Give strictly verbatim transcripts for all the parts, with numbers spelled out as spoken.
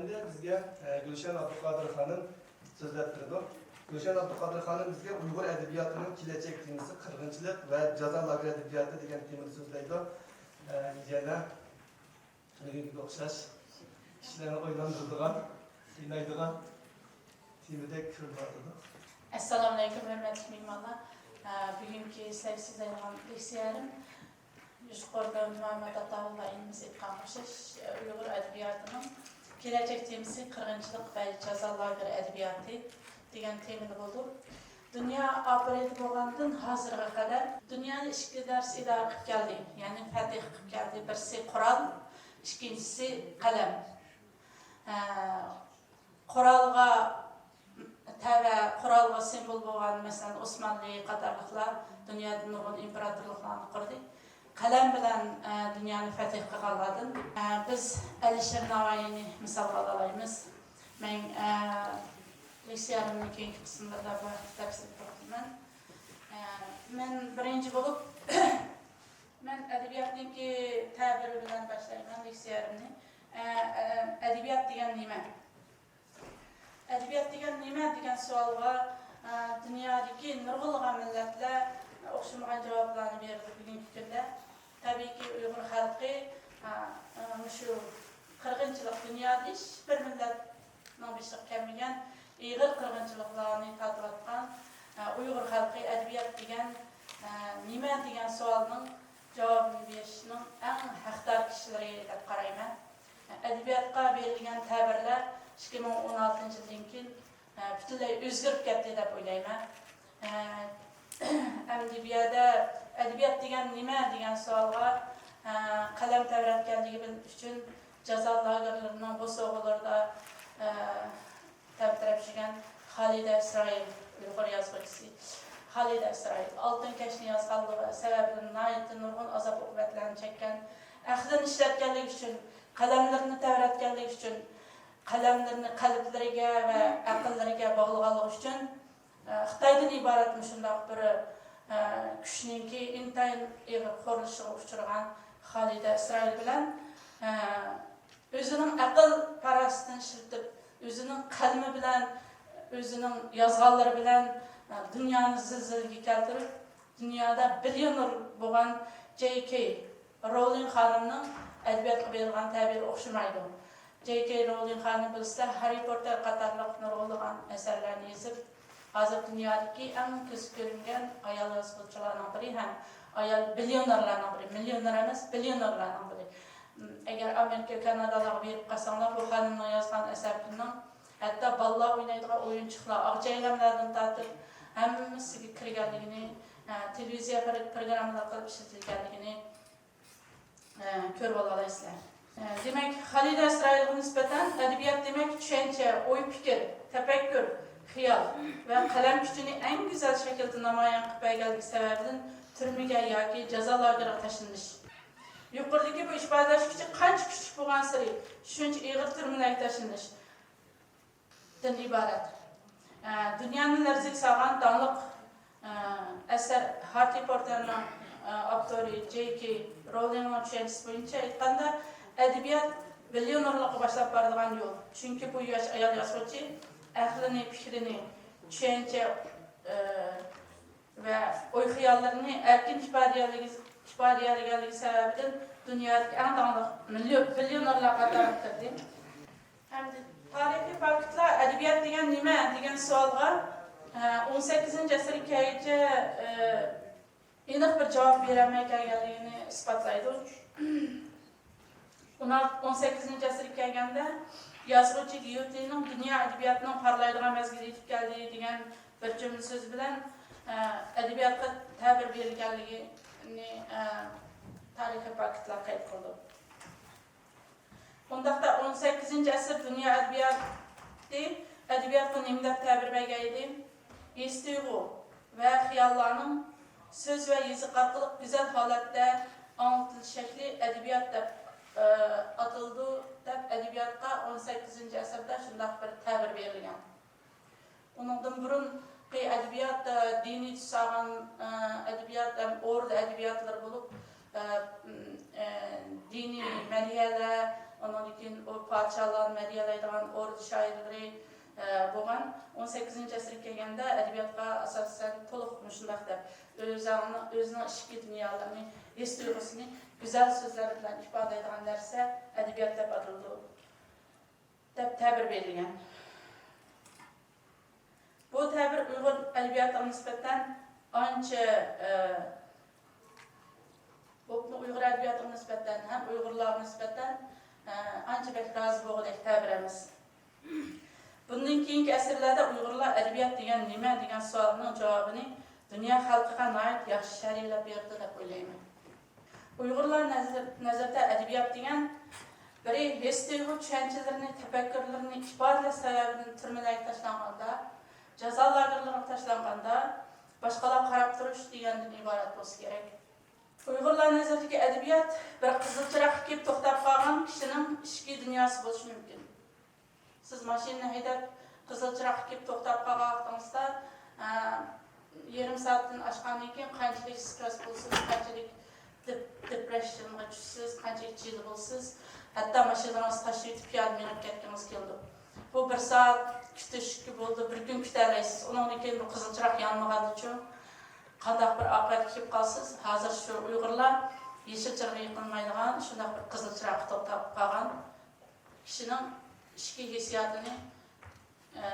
بىزگە، ئە، گۈلشەن ئابدۇقادىر خانىم سۆزلەپ بېرىدۇ. گۈلشەن ئابدۇقادىر خانىم بىزگە ئۇيغۇر ئەدەبىياتىنىڭ كېلەچەك تېمىسى قىرغىنچىلىق ۋە جازا لاگېر ئەدەبىياتى دېگەن تېمىدا سۆزلەيدۇ. ئە، يەنە بۈگۈنكىگە ئوخشاش كىشىلەرنى ئويلاندۇرىدىغان، قىينايدىغان تېمىدەك كۆرۈنۈۋاتىدۇ. ئەسسالامۇئەلەيكۇم، ھۆرمەتلىك مېھمانلار. ئە، بۈگۈنكى سىلەرگە سۆزلەيدىغان لېكسىيەم يۇقىرىدا مۇھەممەد ئاتاۋۇللا ئىنىمىز ئېيتقانغا ئوخشاش، ئۇيغۇر ئەدەبىياتىنىڭ كېلەچەك تېمىسى قىرغىنچىلىق ۋە جازا لاگېرى ئەدەبىياتى دېگەن تېمىدا بولىدۇ. دۇنيا ئاپىرىدە بولغاندىن ھازىرغا قەدەر دۇنيانى ئىككى نەرسە ئىدارە قىلىپ كەلدى، يەنى پەتىھ قىلىپ كەلدى. بىرسى قورال، ئىككىنچىسى قەلەم. ئە، قورالغا تەۋە، قورالغا سىمۋول بولغان، مەسىلەن، ئوسمانلى قاتارلىقلار دۇنيادا نۇرغۇن ئىمپېراتورلۇقلارنى قۇردى. قەلەم بىلەن، ئە، دۇنيانى پەتىھ قىلغانلاردىن، ئە، بىز ئەلىشىر ناۋايىنى مىسالغا ئالالايمىز. مەن، ئە، لېكسىيەمنىڭ كېيىنكى قىسمىدا بۇ ھەقتە تەپسىلىي توختىلىمەن. ئە، مەن بىرىنچى بولۇپ، مەن ئەدەبىياتنىڭكى تەبىرى بىلەن باشلايمەن لېكسىيەمنى. ئە، ئە، ئەدەبىيات دېگەن نېمە؟ ئەدەبىيات دېگەن نېمە دېگەن سوئالغا، ئە، دۇنيادىكى نۇرغۇنلىغان مىللەتلەر ئوخشىمىغان جاۋابلارنى بېرىدۇ بۈگۈنكى كۈندە. تەبىئىيكى، ئۇيغۇر خەلقى، ئە، ئە، مۇشۇ قىرغىنچىلىق، دۇنيادا ھېچ بىر مىللەتنىڭ بېشىغا كەلمىگەن ئېغىر قىرغىنچىلىقلارنى تارتىۋاتقان، ئە، ئۇيغۇر خەلقى ئەدەبىيات دېگەن، ئە، نېمە دېگەن سوئالنىڭ جاۋابىنى بېرىشنىڭ ئەڭ ھەقدار كىشىلىرى دەپ قارايمەن. ئەدەبىياتقا بېرىلگەن تەبىرلەر ئىككى مىڭ ئون ئالتىنچى يىلدىن كېيىن، ئە، پۈتۈنلەي ئۆزگىرىپ كەتتى دەپ ئويلايمەن. ئە، ئەمدى بۇ يەردە ئەدەبىيات دېگەن نېمە دېگەن سوئالغا، ئە، قەلەم تەۋرەتكەنلىكى بىل-، ئۈچۈن جازا لاگېرلىرىنىڭ بوسۇغىلىرىدا، ئە، تەمتىرەپ يۈرگەن خالىدە ئىسرائىل، ئۇيغۇر يازغۇچىسى خالىدە ئىسرائىل ئالتۇن كەشنى يازغانلىقى سەۋەبىدىن ناھايىتى نۇرغۇن ئازاب-ئوقۇبەتلەرنى چەككەن، ئەقلىنى ئىشلەتكەنلىكى ئۈچۈن، قەلەملىرىنى تەۋرەتكەنلىكى ئۈچۈن، قەلەملىرىنى قەلبلىرىگە ۋە ئەقىللىرىگە باغلىغانلىقى ئۈچۈن، ئە، خىتايدىن ئىبارەت مۇشۇنداق بىر، ئە، كۈچنىڭكى ئىنتايىن ئېغىر خورلىشىغا ئۇچرىغان خالىدە ئىسرائىل بىلەن، ئە، ئۆزىنىڭ ئەقىل پاراسىتىنى ئىشلىتىپ، ئۆزىنىڭ قەلىمى بىلەن، ئۆزىنىڭ يازغانلىرى بىلەن، ئە، دۇنيانى زىلزىلىگە كەلتۈرۈپ، دۇنيادا بىليونېر بولغان جەي كېي رولىڭ خانىمنىڭ ئەدەبىياتقا بېرىلغان تەبىرى ئوخشىمايدۇ. جەي كېي رولىڭ خانىم بىلسىلەر، ھەررى پوتتېر قاتارلىق نۇرغۇنلىغان ئەسەرلەرنى يېزىپ، ھازىر دۇنيادىكى ئەڭ كۆزگە كۆرۈنگەن ئايال يازغۇچىلارنىڭ بىرى ھەم ئايال بىليونېرلارنىڭ بىرى، مىليونېر ئەمەس، بىليونېرلارنىڭ بىرى. ئەگەر ئامېرىكا، كانادالارغا بېرىپ قالساڭلار، بۇ خانىمنىڭ يازغان ئەسەرلىرىنىڭ ھەتتا بالىلار ئوينايدىغان ئويۇنچۇقلار، ئاغجىيەلەملەردىن تارتىپ ھەممىسىگە كىرگەنلىكىنى، ئە، تېلېۋىزىيە پر-، پروگراممىلار قىلىپ ئىشلىتىلگەنلىكىنى، ئە، كۆرۈۋالالايسىلەر. ئە، دېمەك، خالىدە ئىسرائىلغا نىسبەتەن ئەدەبىيات دېمەك چۈشەنچە، ئوي-پىكىر، تەپەككۇر، خىيال ۋە قەلەم كۈچىنى ئەڭ گۈزەل شەكىلدە نامايان قىلىپ بەرگەنلىكى سەۋەبىدىن تۈرمىگە ياكى جازا لاگېرىغا تاشلىنىش. يۇقىرىدىكى بۇ ئىپادىلەش كۈچى قانچە كۈچلۈك بولغانسېرى، شۇنچە ئېغىر تۈرمىلەرگە تاشلىنىشتىن ئىبارەت. ئە، دۇنيانى لەرزىگە سالغان داڭلىق، ئە، ئەسەر ھەررى پوتتېرنىڭ، ئە، ئاپتورى جەي كېي رولىڭنىڭ چۈشەنچىسى بويىچە ئېيتقاندا، ئەدەبىيات بىليونېرلىققا باشلاپ بارىدىغان يول. چۈنكى بۇ ياش ئايال يازغۇچى ئەقلىنى، پىكرىنى، چۈشەنچە، ئە، ۋە ئوي-خىياللىرىنى ئەركىن ئىپادىلىيەلىگى-، ئىپادىلىيەلىگەنلىكى سەۋەبىدىن دۇنيادىكى ئەڭ داڭلىق مىليون-، بىليونېرلار قاتارىغا كىردى. ئەمدى تارىخىي پاكىتلار، ئەدەبىيات دېگەن نېمە دېگەن سوئالغا، ئە، ئون سەككىزىنچى ئەسىرگە كەلگۈچە، ئە، ئېنىق بىر جاۋاب بېرەلمەي كەلگەنلىكىنى ئىسپاتلايدۇ. ئون ئالتە، ئون سەككىزىنچى ئەسىرگە كەلگەندە، يازغۇچى گيوتېنىڭ دۇنيا ئەدەبىياتىنىڭ پارلايدىغان مەزگىلى يېتىپ كەلدى دېگەن بىر جۈملە سۆزى بىلەن، ئە، ئەدەبىياتقا تەبىر بېرىلگەنلىكىنى، ئە، تارىخىي پاكىتلار قەيت قىلىدۇ. ئۇنداقتا ئون سەككىزىنچى ئەسىر دۇنيا ئەدەبىياتى ئەدەبىياتقا نېمە دەپ تەبىر بەرگەن ئىدى؟ ھېس-تۇيغۇ ۋە خىياللارنىڭ سۆز ۋە يېزىق ئارقىلىق گۈزەل ھالەتتە ئاڭلىتىلىش شەكلى ئەدەبىيات دەپ، ئە، ئاتىلىدۇ، دەپ ئەدەبىياتقا ئون سەككىزىنچى ئەسىردە شۇنداق بىر تەبىر بېرىلگەن. ئۇنىڭدىن بۇرۇنقى ئەدەبىيات، ئە، دىنىي تۈس ئالغان، ئە، ئەدەبىيات ھەم ئوردا ئەدەبىياتلىرى بولۇپ، ئە، ئە، دىنىي مەدھىيەلەر، ئۇنىڭدىن كېيىن ئۇ پادىشاھلارنى مەدھىيەلەيدىغان ئوردا شائىرلىرى، ئە، بولغان. ئون سەككىزىنچى ئەسىرگە كەلگەندە ئەدەبىياتقا ئاساسەن تولۇق مۇشۇنداق دەپ، ئۆزىنىڭ، ئۆزىنىڭ ئىچكى دۇنيالىرىنى، ھېس تۇيغۇسىنى گۈزەل سۆزلەر بىلەن ئىپادىلەيدىغان نەرسە ئەدەبىيات دەپ ئاتىلىدۇ، دەپ تەبىر بېرىلگەن. بۇ تەبىر ئۇيغۇر ئەدەبىياتىغا نىسبەتەن ئانچە، ئە، بولۇپمۇ ئۇيغۇر ئەدەبىياتىغا نىسبەتەن ھەم ئۇيغۇرلارغا نىسبەتەن، ئە، ئانچە بەك رازى بولغۇدەك تەبىر ئەمەس. بۇندىن كېيىنكى ئەسىرلەردە ئۇيغۇرلار ئەدەبىيات دېگەن نېمە دېگەن سوئالنىڭ جاۋابىنى دۇنيا خەلقىگە ناھايىتى ياخشى شەرھلەپ بېرىپتۇ دەپ ئويلايمەن. ئۇيغۇرلار نەزىر-، نەزىرىدە ئەدەبىيات دېگەن بىرى ھېس تۇيغۇ چۈشەنچىلىرىنى، تەپەككۇرلىرىنى ئىپادىلەش سەۋەبىدىن تۈرمىلەرگە تاشلانغاندا، جازا لاگېرلىرىغا تاشلانغاندا، باشقىلارغا قاراپ تۇرۇش دېگەندىن ئىبارەت بولسا كېرەك. ئۇيغۇرلار نەزىرىدىكى ئەدەبىيات بىر قىزىل چىراغقا كېلىپ توختاپ قالغان كىشىنىڭ ئىچكى دۇنياسى بولۇشى مۇمكىن. سىز ماشىنىنى ھەيدەپ، قىزىل چىراغقا كېلىپ توختاپ قالغان ۋاقتىڭىزدا، ئە، يېرىم سائەتتىن ئاشقاندىن كېيىن قانچىلىك سترېس بولىسىز، قانچىلىك دېپ-، دېپرېسسىيەغا چۈشىسىز، قانچىلىك جىلە بولىسىز، ھەتتا ماشىنىڭىزنى تاشلىۋېتىپ پىيادە مېڭىپ كەتكىڭىز كېلىدۇ. بۇ بىر سائەت كۈتۈشكە بولىدۇ، بىر كۈن كۈتەلەيسىز. ئۇنىڭدىن كېيىن بۇ قىزىل چىراغ يانمىغاندىچۇ قانداق بىر ئاقىۋەتكە كېلىپ قالىسىز؟ ھازىر شۇ ئۇيغۇرلار يېشىل چىراغ يېقىلمايدىغان شۇنداق بىر قىزىل چىراغقا توختاپ قالغان كىشىنىڭ ئىچكى ھېسسىياتىنى، ئە،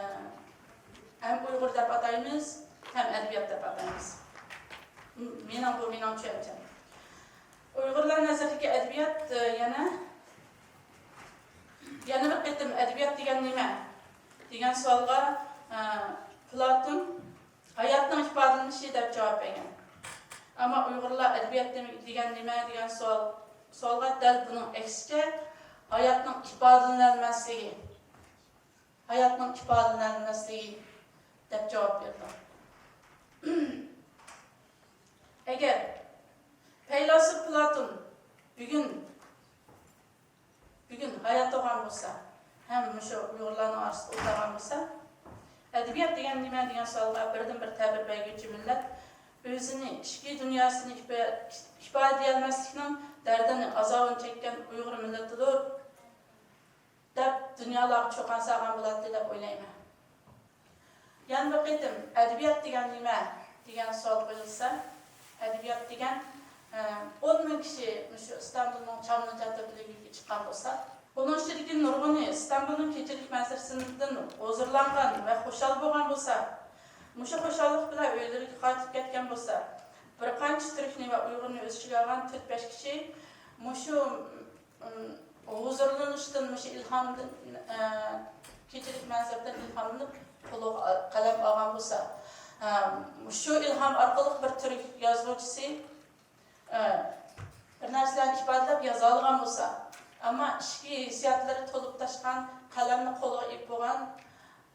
ھەم ئۇيغۇر دەپ ئاتايمىز، ھەم ئەدەبىيات دەپ ئاتايمىز. م-، مېنىڭ، بۇ مېنىڭ چۈشەنچەم. ئۇيغۇرلار نەزىرىدىكى ئەدەبىيات، ئە، يەنە، يەنە بىر قېتىم «ئەدەبىيات دېگەن نېمە؟» دېگەن سوئالغا، ئە، پلاتون «ھاياتنىڭ ئىپادىلىنىشى» دەپ جاۋاب بەرگەن. ئەمما ئۇيغۇرلار «ئەدەبىيات نېمە، دېگەن نېمە؟» دېگەن سوئال، سوئالغا دەل بۇنىڭ ئەكسىچە، «ھاياتنىڭ ئىپادىلىنەلمەسلىكى، ھاياتنىڭ ئىپادىلىنەلمەسلىكى» دەپ جاۋاب بېرىدۇ. ئەگەر پەيلاسوپ پلاتون بۈگۈن بۈگۈن ھايات بولغان بولسا، ھەم مۇشۇ ئۇيغۇرلارنىڭ ئارىسىدا ئولتۇرغان بولسا، «ئەدەبىيات دېگەن نېمە؟» دېگەن سوئالغا بىردىنبىر تەبىر بەرگۈچى مىللەت ئۆزىنى، ئىچكى دۇنياسىنى ئىپا-، ئىپادىلىيەلمەسلىكنىڭ دەردىنى، ئازابىنى چەككەن ئۇيغۇر مىللىتىدۇر، دەپ دۇنيالارغا چۇقان سالغان بولاتتى دەپ ئويلايمەن. يەنە بىر قېتىم «ئەدەبىيات دېگەن نېمە؟» دېگەن سوئال قويۇلسا، ئەدەبىيات دېگەن، ئە، ئون مىڭ كىشى مۇشۇ ئىستانبۇلنىڭ چاملى جادە بۆلىكىگە چىققان بولسا، ئۇنىڭ ئىچىدىكى نۇرغۇنى ئىستانبۇلنىڭ كېچىلىك مەنزىرىسىدىن ھۇزۇرلانغان ۋە خۇشال بولغان بولسا، مۇشۇ خۇشاللىق بىلەن ئۆيلىرىگە قايتىپ كەتكەن بولسا، بىر قانچە تۈركنى ۋە ئۇيغۇرنى ئۆز ئىچىگە ئالغان تۆت-بەش كىشى مۇشۇ ئىم، ھۇزۇرلىنىشتىن، مۇشۇ ئىلھامدىن، ئە، كېچىلىك مەنزىرىدىن ئىلھاملىنىپ قولىغا قەلەم ئالغان بولسا، ئە، شۇ ئىلھام ئارقىلىق بىر تۈرك يازغۇچىسى، ئە، بىر نەرسىلەرنى ئىپادىلەپ يازالىغان بولسا، ئەمما ئىچكى ھېسسىياتلىرى تولۇپ تاشقان قەلەمنى قولىغا ئېلىپ بولغان،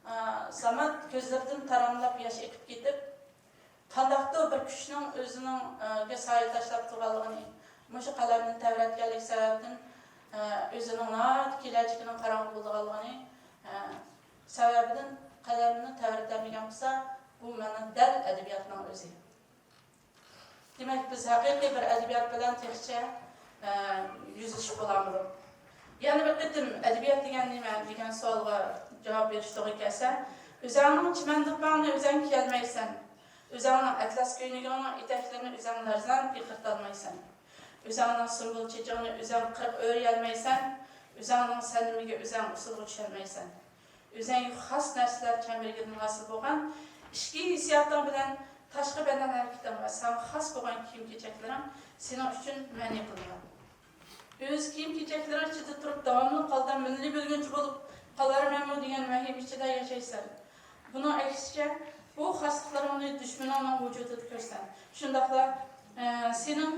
ئە، زامات كۆزلىرىدىن تاراملاپ ياش ئېقىپ كېتىپ، قانداقتۇر بىر كۈچنىڭ ئۆزىنىڭ، ئە، گە سايە تاشلاپ تۇرغانلىقىنى، مۇشۇ قەلەمنى تەۋرەتكەنلىكى سەۋەبىدىن، ئە، ئۆزىنىڭ ناھايىتى كېلەچىكىنىڭ قاراڭغۇ بولىدىغانلىقىنى، ئە، سەۋەبىدىن قەلەمنى تەۋرىتەلمىگەن بولسا، بۇ مانا دەل ئەدەبىياتنىڭ ئۆزى. دېمەك، بىز ھەقىقىي بىر ئەدەبىيات بىلەن تېخىچە، ئە، يۈزلىشىپ بولالمىدۇق. يەنە بىر قېتىم «ئەدەبىيات دېگەن نېمە؟» دېگەن سوئالغا جاۋاب بېرىش توغرا كەلسە، ئۆزەڭنىڭ چىمەن دۇپپاڭنى ئۆزەڭ كىيەلمەيسەن، ئۆزەڭنىڭ ئەتلەس كۆينىكىڭنىڭ ئېتەكلىرىنى ئۆزەڭ لەرزان پىرقىرىتالمايسەن، ئۆزەڭنىڭ سۇمبۇل چېچىڭنى ئۆزەڭ قىرىپ ئۆرۈيەلمەيسەن، ئۆزەڭنىڭ سەنىمىگە ئۆزەڭ ئۇسسۇلغا چۈشەلمەيسەن. ئۆزەڭگە خاس نەرسىلەر چەمبىرىكىدىن ھاسىل بولغان ئىچكى ھېسسىياتىڭ بىلەن تاشقى بەدەن ھەرىكىتىڭ ۋە ساڭا خاس بولغان كىيىم-كېچەكلىرىڭ سېنىڭ ئۈچۈن مەنئى قىلىنغان. ئۆز كىيىم-كېچەكلىرىڭ ئىچىدە تۇرۇپ، داۋاملىق ھالدا مىللىي بۆلگۈنچى بولۇپ قالارمەنمۇ دېگەن ۋەھىمە ئىچىدە ياشايسەن. بۇنىڭ ئەكسىچە، بۇ خاسلىقلىرىڭنى دۈشمىنىڭنىڭ ۋۇجۇدىدا كۆرىسەن. شۇنداقلا، ئە، سېنىڭ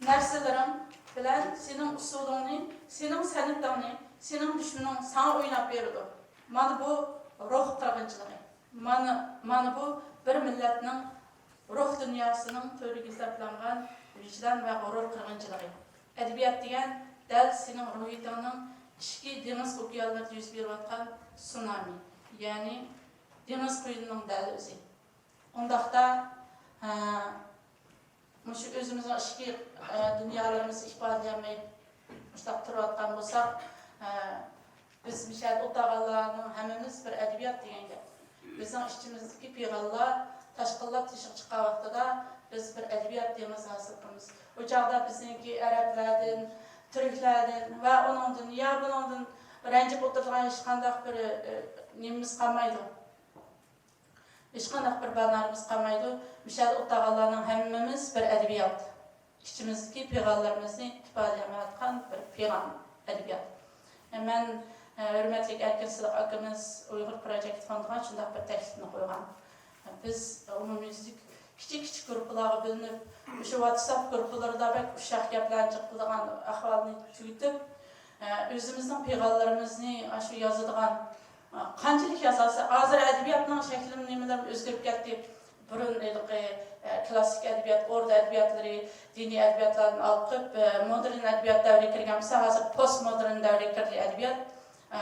نەرسىلىرىڭ بىلەن سېنىڭ ئۇسسۇلۇڭنى، سېنىڭ سەنئىتىڭنى سېنىڭ دۈشمىنىڭ ساڭا ئويناپ بېرىدۇ. مانا بۇ روھ قىرغىنچىلىقى. مانا، مانا بۇ بىر مىللەتنىڭ روھ دۇنياسىنىڭ تۆرىگە سەپلەنگەن ۋىجدان ۋە غۇرۇر قىرغىنچىلىقى. ئەدەبىيات دېگەن دەل سېنىڭ روھىيىتىڭنىڭ ئىچكى دېڭىز ئوكيانلىرىدا يۈز بېرىۋاتقان سۇنامى، يەنى دېڭىز قۇيۇنىنىڭ دەل ئۆزى. ئۇنداقتا، ھە، مۇشۇ ئۆزىمىزنىڭ ئىچكى، ئە، دۇنيالىرىمىزنى ئىپادىلىيەلمەي، مۇشۇنداق تۇرۇۋاتقان بولساق، ئە، بىز مىشەل ئولتۇرغانلارنىڭ ھەممىمىز بىر ئەدەبىيات دېگەن گەپ. بىزنىڭ ئىچىمىزدىكى پىغانلار تاشقىنلاپ تېشىغا چىققان ۋاقتىدا بىز بىر ئەدەبىيات دېڭىزى ھاسىل قىلىمىز. ئۇ چاغدا بىزنىڭكى ئەرەبلەردىن، تۈركلەردىن ۋە ئۇنىڭدىن، يا بۇنىڭدىن رەنجىپ ئولتۇرىدىغان ھېچقانداق بىر، ئە، نېمىمىز قالمايدۇ. ھېچقانداق بىر بانارىمىز قالمايدۇ. مىشەل ئولتۇرغانلارنىڭ ھەممىمىز بىر ئەدەبىيات. ئىچىمىزدىكى پىغانلىرىمىزنى ئىپادىلىيەلمەيۋاتقان بىر پىغان ئەدەبىيات. مەن، ئە، ھۆرمەتلىك ئەركىن سىدىق ئاكىمىز ئۇيغۇر پروجېكت فوندىغا شۇنداق بىر تەكلىپنى قويغان. بىز ئومۇميۈزلۈك كىچىك-كىچىك گۇرۇپپىلارغا بۆلۈنۈپ، مۇشۇ ۋاتساپ گۇرۇپپىلىرىدا بەك ئۇششاق گەپلەرنى جىق قىلىدىغان ئەھۋالنى تۈگىتىپ، ئە، ئۆزىمىزنىڭ پىغانلىرىمىزنى ئاشۇ يازىدىغان، ئە، قانچىلىك يازالسا، ھازىر ئەدەبىياتنىڭ شەكلىمۇ نېمىلىرىمۇ ئۆزگىرىپ كەتتى. بۇرۇن ھېلىقى، ئە، كلاسسىك ئەدەبىيات، ئوردا ئەدەبىياتلىرى، دىنىي ئەدەبىياتلاردىن ھالقىپ، ئە، مودېرن ئەدەبىيات دەۋرىگە كىرگەن بولسا، ھازىر پوست مودېرن دەۋرىگە كىردى ئەدەبىيات. ئە،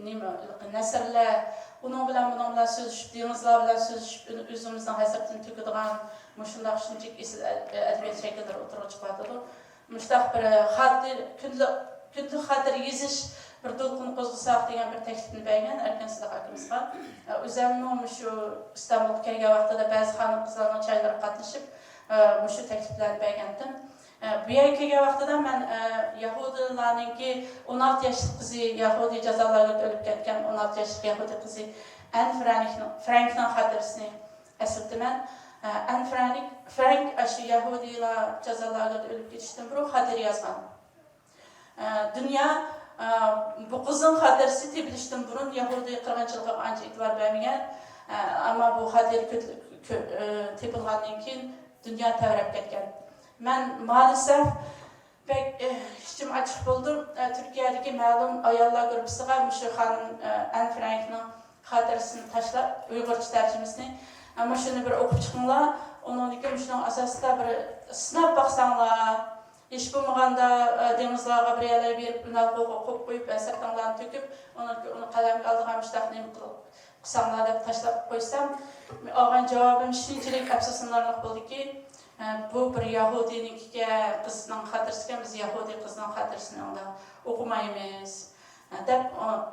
نېمە، ھېلىقى نەسرلەر، ئۇنىڭ بىلەن بۇنىڭ بىلەن سۆزلىشىپ، دېڭىزلار بىلەن سۆزلىشىپ، ئۆ-، ئۆزىمىزنىڭ ھەسرىتىنى تۆكىدىغان مۇشۇنداق شۇنچىلىك ئېسىل ئەد-، ئەدەبىيات شەكىللىرى ئوتتۇرىغا چىقىۋاتىدۇ. مۇشۇنداق بىر خاتىرە، كۈندىلىك، كۈندىلىك خاتىرە يېزىش بىر دولقۇن قوزغىساق دېگەن بىر تەكلىپنى بەرگەن ئەركىن سىدىق ئاكىمىزغا. ئۆزەممۇ مۇشۇ ئىستانبۇلغا كەلگەن ۋاقتىدا بەزى خانىم-قىزلارنىڭ چايلىرىغا قاتنىشىپ، مۇشۇ تەكلىپلەرنى بەرگەنتىم. بۇ يەرگە كەلگەن ۋاقتىدا مەن يەھۇدىيلارنىڭكى ئون ئالتە ياشلىق قىزى، يەھۇدىي جازا لاگېرىدا ئۆلۈپ كەتكەن ئون ئالتە ياشلىق يەھۇدىي قىزى ئەن فرانكنىڭ، فرانكنىڭ خاتىرىسىنى ئەسلىتىمەن. ئەن فرانك، فرانك ئاشۇ يەھۇدىيلار جازا لاگېرىدا ئۆلۈپ كېتىشتىن بۇرۇن خاتىرە يازغان. ئە، دۇنيا، ئە، بۇ قىزنىڭ خاتىرىسى تېپىلىشتىن بۇرۇن يەھۇدىي قىرغىنچىلىقىغا ئانچە ئېتىبار بەرمىگەن. ئە، ئەمما بۇ خاتىرە كۆت-، كۆ-، ئە، تېپىلغاندىن كېيىن دۇنيا تەۋرەپ كەتكەن. مەن مائەلەسەف بەك، ئە، ئىچىم ئاچچىق بولدۇم. ئە، تۈركىيەدىكى مەلۇم ئاياللار گۇرۇپپىسىغا مۇشۇ خانىم، ئە، ئەن فرانكنىڭ خاتىرىسىنى تاشلاپ، ئۇيغۇرچە تەرجىمىسىنى، ئە، مۇشۇنى بىر ئوقۇپ چىقىڭلار. ئۇنىڭدىن كېيىن مۇشۇنىڭ ئاساسىدا بىر سىناپ باقساڭلار، ھېچ بولمىغاندا، ئە، دېڭىزلارغا بىر يەرلەرگە بېرىپ، ئۈنئالغۇغا قويۇپ قويۇپ، ھەسرىتىڭلارنى تۆكۈپ، ئۇنىڭ، ئۇنى قەلەمگە ئالىدىغان مۇشۇنداق نېمە قىل-، قىلساڭلار دەپ تاشلاپ قويسام، ئالغان جاۋابىم شۇنچىلىك ئەپسۇسلىنارلىق بولدىكى، ئە، بۇ بىر يەھۇدىينىڭكىكەن، قىزنىڭ خاتىرىسىكەن، بىز يەھۇدىي قىزنىڭ خاتىرىسىنى ئۇنداق ئوقۇمايمىز، ئە، دەپ،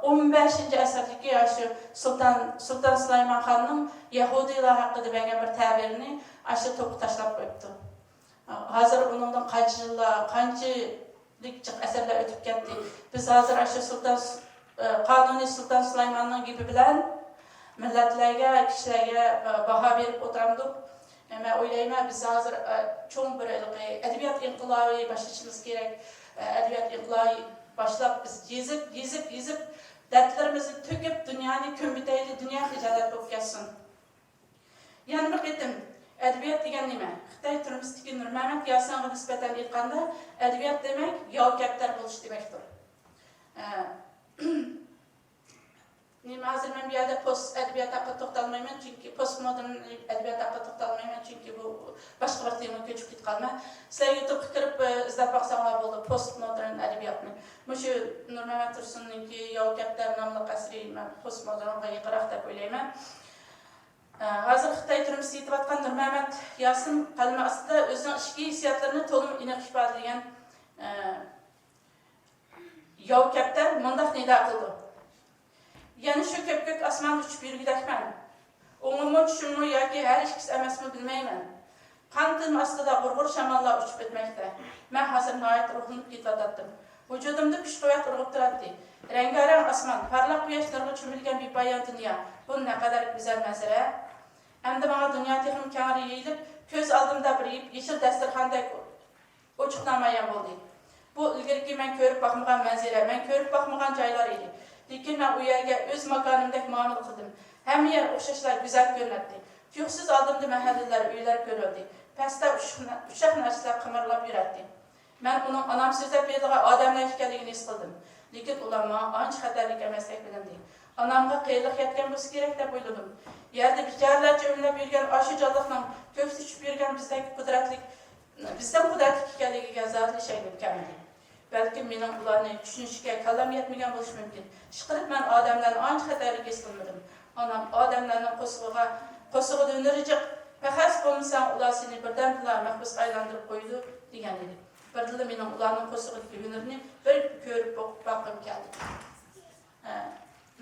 ئون بەشىنچى ئەسىردىكى ئاشۇ سۇلتان، سۇلتان سۇلايمان خاننىڭ يەھۇدىيلار ھەققىدە بەرگەن بىر تەبىرىنى ئاشۇ توپقا تاشلاپ قويۇپتۇ. ھازىر ئۇنىڭدىن قانچە يىللار، قانچىلىك جىق ئەسىرلەر ئۆتۈپ كەتتى. بىز ھازىر ئاشۇ سۇلتان، قانۇنىي سۇلتان سۇلايماننىڭ گېپى بىلەن مىللەتلەرگە، كىشىلەرگە باھا بېرىپ ئولتۇرامدۇق؟ مەن ئويلايمەن، بىز ھازىر چوڭ بىر ھېلىقى ئەدەبىيات ئىنقىلابى باشلىشىمىز كېرەك. ئەدەبىيات ئىنقىلابى باشلاپ، بىز يېزىپ، يېزىپ، يېزىپ، دەردلىرىمىزنى تۆكۈپ، دۇنيانى كۆمۈۋېتەيلى، دۇنيا خىجالەت بولۇپ كەتسۇن. يەنە بىر قېتىم، ئەدەبىيات دېگەن نېمە؟ خىتاي تۈرمىسىدىكى نۇرمەمەت ياسىنغا نىسبەتەن ئېيتقاندا، ئەدەبىيات دېمەك ياۋ كەپتەر بولۇش دېمەكتۇر. ئە، نېمە، ھازىر مەن بۇ يەردە پوست ئەدەبىيات ھەققىدە توختالمايمەن، چۈنكى پوست مودېرن ئەدەبىيات ھەققىدە توختالمايمەن، چۈنكى بۇ باشقا بىر تېمىغا كۆچۈپ كېتىپ قالىمەن. سىلەر يۇتۇبقا كىرىپ، ئە، ئىزدەپ باقساڭلار بولىدۇ، پوست مودېرن ئەدەبىياتنى. مۇشۇ نۇرمەمەت تۇرسۇننىڭكى ياۋ كەپتەر ناملىق ئەسىرى مەن پوست مودېرنغا يېقىنراق دەپ ئويلايمەن. ئە، ھازىر خىتاي تۈرمىسىدە يېتىۋاتقان نۇرمەمەت ياسىن قەلىمى ئاستىدا ئۆزىنىڭ ئىچكى ھېسسىياتلىرىنى تولىمۇ ئېنىق ئىپادىلىگەن، ئە، ياۋ كەپتەر مۇنداق نىدا قىلىدۇ: يەنە شۇ كۆپكۆك ئاسماندا ئۇچۇپ يۈرگۈدەكمەن. ئوڭۇممۇ، چۈشۈممۇ ياكى ھەر ئىككىسى ئەمەسمۇ بىلمەيمەن. قانىتىم ئاستىدا غۇر-غۇر شاماللار ئۇچۇپ ئۆتمەكتە. مەن ھازىر ناھايىتى روھلىنىپ كېتىۋاتاتتىم. ۋۇجۇدۇمدا كۈچ-قۇۋۋەت ئۇرغۇپ تۇراتتى. رەڭگارەڭ ئاسمان، پارلاق قۇياش نۇرىغا چۆمۈلگەن بىپايان دۇنيا، بۇ نەقەدەر گۈزەل مەنزىرە! ئەمدى ماڭا دۇنيا تېخىمۇ كەڭرى يېيىلىپ، كۆز ئالدىمدا بىر يېشىل دەستەرخاندەك ئوچۇق نامايان بولدى. بۇ ئىلگىرىكى مەن كۆرۈپ باقمىغان مەنزىرە، مەن كۆرۈپ باقمىغان جايلار ئىدى. لېكىن مەن ئۇ يەرگە ئۆز ماكانىمدەك مۇئامىلە قىلدىم. ھەممە يەر ئوخشاشلا گۈزەل كۆرۈنەتتى. تۇيۇقسىز ئالدىمدا مەھەللىلەر، ئۆيلەر كۆرۈلدى. پەستە ئۇششاق، ئۇششاق نەرسىلەر قىمىرلاپ يۈرەتتى. مەن ئۇنىڭ ئانام سۆزلەپ بېرىدىغان ئادەملەر ئىكەنلىكىنى ھېس قىلدىم. لېكىن ئۇلار ماڭا ئانچە خەتەرلىك ئەمەستەك بىلىندى. ئانامغا قىيىنلىق يەتكەن بولسا كېرەك دەپ ئويلىدىم. يەردە بىچارىلەرچە ئۆمىلەپ يۈرگەن ئاشۇ جانلىقنىڭ كۆكسى چۈشۈپ يۈرگەن بىزدەك قۇدرەتلىك، بىزدىن قۇدرەتلىك ئىكەنلىكىگە زادىلا ئىشەنگۈم كەلمىدى. بەلكىم مېنىڭ ئۇلارنى چۈشىنىشكە كاللام يەتمىگەن بولۇشى مۇمكىن. ئىشقىلىپ مەن ئادەملەرنى ئانچە خەتەرلىك ھېس قىلمىدىم. ئانام ئادەملەرنىڭ قورسىقىغا، قورسىقىدا ھۈنىرى جىق، پەخەس بولمىساڭ ئۇلار سېنى بىردەمدىلا مەھبۇسقا ئايلاندۇرۇپ قويىدۇ، دېگەن ئىدى. بىردىنلا مېنىڭ ئۇلارنىڭ قورسىقىدىكى ھۈنىرىنى بىر كۆرۈپ باققۇم كەلدى. ھە،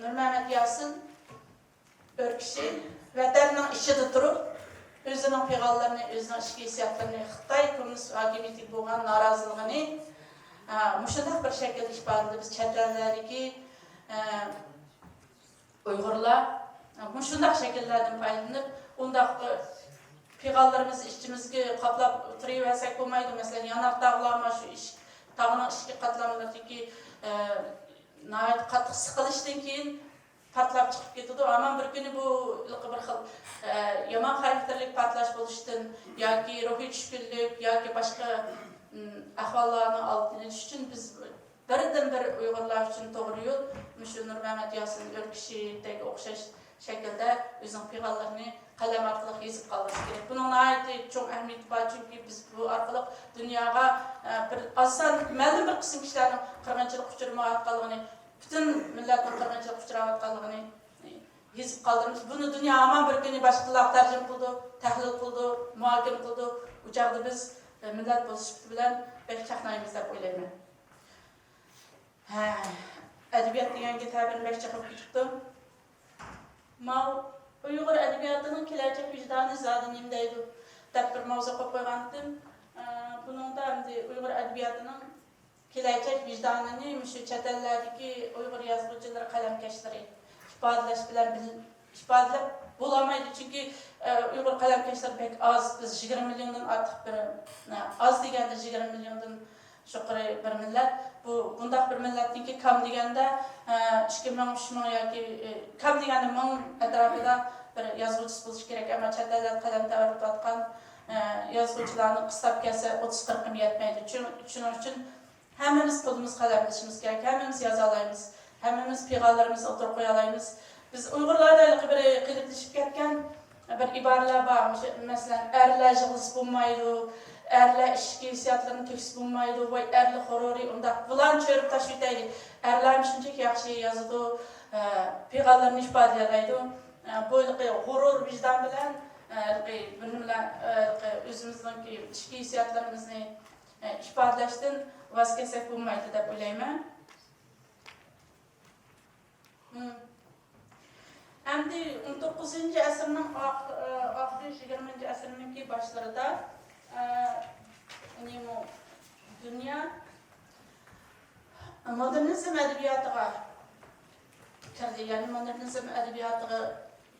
نۇرمەمەت ياسىن ئۆركىشى ۋەتەننىڭ ئىچىدە تۇرۇپ، ئۆزىنىڭ پىغانلىرىنى، ئۆزىنىڭ ئىچكى ھېسسىياتلىرىنى، خىتاي كوممۇنىست ھاكىمىيىتىگە بولغان نارازىلىقىنى، ھە، مۇشۇنداق بىر شەكىلدە ئىپادىلىدى. بىز چەت ئەللەردىكى، ھە، ئۇيغۇرلار مۇشۇنداق شەكىللەردىن پايدىلىنىپ، ئۇنداق پىغانلىرىمىزنى ئىچىمىزگە قاپلاپ تۇرۇۋەرسەك بولمايدۇ. مەسىلەن، يانار تاغلار مانا شۇ ئىش، تاغنىڭ ئىچكى قاتلاملىرىدىكى، ئە، ناھايىتى قاتتىق سىقىلىشتىن كېيىن پارتلاپ چىقىپ كېتىدۇ. ھامان بىر كۈنى بۇ ھېلىقى بىر خىل، ئە، يامان خاراكتېرلىك پارتلاش بولۇشتىن ياكى روھىي چۈشكۈنلۈك ياكى باشقا، ئىم، ئەھۋاللارنىڭ ئالدىنى ئېلىش ئۈچۈن بىز بىردىنبىر ئۇيغۇرلار ئۈچۈن توغرا يول مۇشۇ نۇرمەمەت ياسىن ئۆركىشىدەك ئوخشاش شەكىلدە ئۆزىنىڭ پىغانلىرىنى قەلەم ئارقىلىق يېزىپ قالدۇرۇش كېرەك. بۇنىڭ ناھايىتى چوڭ ئەھمىيىتى بار، چۈنكى بىز بۇ ئارقىلىق دۇنياغا، ئە، بىر ئاز سان، مەلۇم بىر قىسىم كىشىلەرنىڭ قىرغىنچىلىققا ئۇچرىمايۋاتقانلىقىنى، پۈتۈن مىللەتنىڭ قىرغىنچىلىققا ئۇچراۋاتقانلىقىنى يېزىپ قالدۇرىمىز. بۇنى دۇنيا ھامان بىر كۈنى باشقا تىللارغا تەرجىمە قىلىدۇ، تەھلىل قىلىدۇ، مۇھاكىمە قىلىدۇ. ئۇ چاغدا بىز، ئە، مىللەت بولۇش سۈپىتى بىلەن بەك چاقنايمىز دەپ ئويلايمەن. ھە، ئەدەبىيات دېگەن گېتە بىر بەك چىقىپ كېتىپتۇ. ماۋۇ ئۇيغۇر ئەدەبىياتىنىڭ كېلەچەك ۋىجدانى زادى نېمە دەيدۇ دەپ بىر ماۋزۇ قويۇپ قويغانتىم. ئە، بۇنىڭدا ئەمدى ئۇيغۇر ئەدەبىياتىنىڭ كېلەچەك ۋىجدانىنى مۇشۇ چەت ئەللەردىكى ئۇيغۇر يازغۇچىلىرى، قەلەمكەشلىرى ئىپادىلەش بىلەن بىل-، ئىپادىلەپ بولالمايدۇ. چۈنكى، ئە، ئۇيغۇر قەلەمكەشلىرى بەك ئاز. بىز يىگىرمە مىليوندىن ئارتۇق بىر، ئە، ئاز دېگەندە يىگىرمە مىليوندىن يۇقىرى بىر مىللەت. بۇ، بۇنداق بىر مىللەتنىڭكى كام دېگەندە، ئە، ئىككى مىڭ، ئۈچ مىڭ ياكى، ئە، كام دېگەندە مىڭ ئەتراپىدا بىر يازغۇچىسى بولۇشى كېرەك. ئەمما چەت ئەللەردە قەلەم تەۋرىتىۋاتقان، ئە، يازغۇچىلارنىڭ قىستاپ كەلسە ئوتتۇز قىرىقىمۇ يەتمەيدۇ. شۇ-، شۇنىڭ ئۈچۈن ھەممىمىز قولىمىز قەلەم ئېلىشىمىز كېرەك، ھەممىمىز يازالايمىز، ھەممىمىز پىغانلىرىمىزنى ئوتتۇرىغا قويالايمىز. بىز ئۇيغۇرلاردا ھېلىقى بىر قېلىپلىشىپ كەتكەن بىر ئىبارىلەر بار. مۇشۇ، مەسىلەن، ئەرلەر يىغلىسا بولمايدۇ، ئەرلەر ئىچكى ھېسسىياتلىرىنى تۆكسە بولمايدۇ، ۋاي ئەرلەر غۇرۇرى ئۇنداق، بۇلارنى چۆرۈپ تاشلىۋېتەيلى. ئەرلەرمۇ شۇنچىلىك ياخشى يازىدۇ، ئە، پىغانلىرىنى ئىپادىلىيەلەيدۇ. ئە، بۇ ھېلىقى غۇرۇر، ۋىجدان بىلەن، ئە، ھېلىقى بىر نېمىلەر، ئە، ھېلىقى ئۆزىمىزنىڭكى ئىچكى ھېسسىياتلىرىمىزنى ئىپادىلەشتىن ۋاز كەچسەك بولمايدۇ دەپ ئويلايمەن. مم. ئەمدى ئون توققۇزىنچى ئەسىرنىڭ ئاخ-، ئاخىرى، يىگىرمىنچى ئەسىرنىڭكى باشلىرىدا، نېمە، دۇنيا مودېرنىزم ئەدەبىياتىغا كىردى. يەنى مودېرنىزم ئەدەبىياتىغا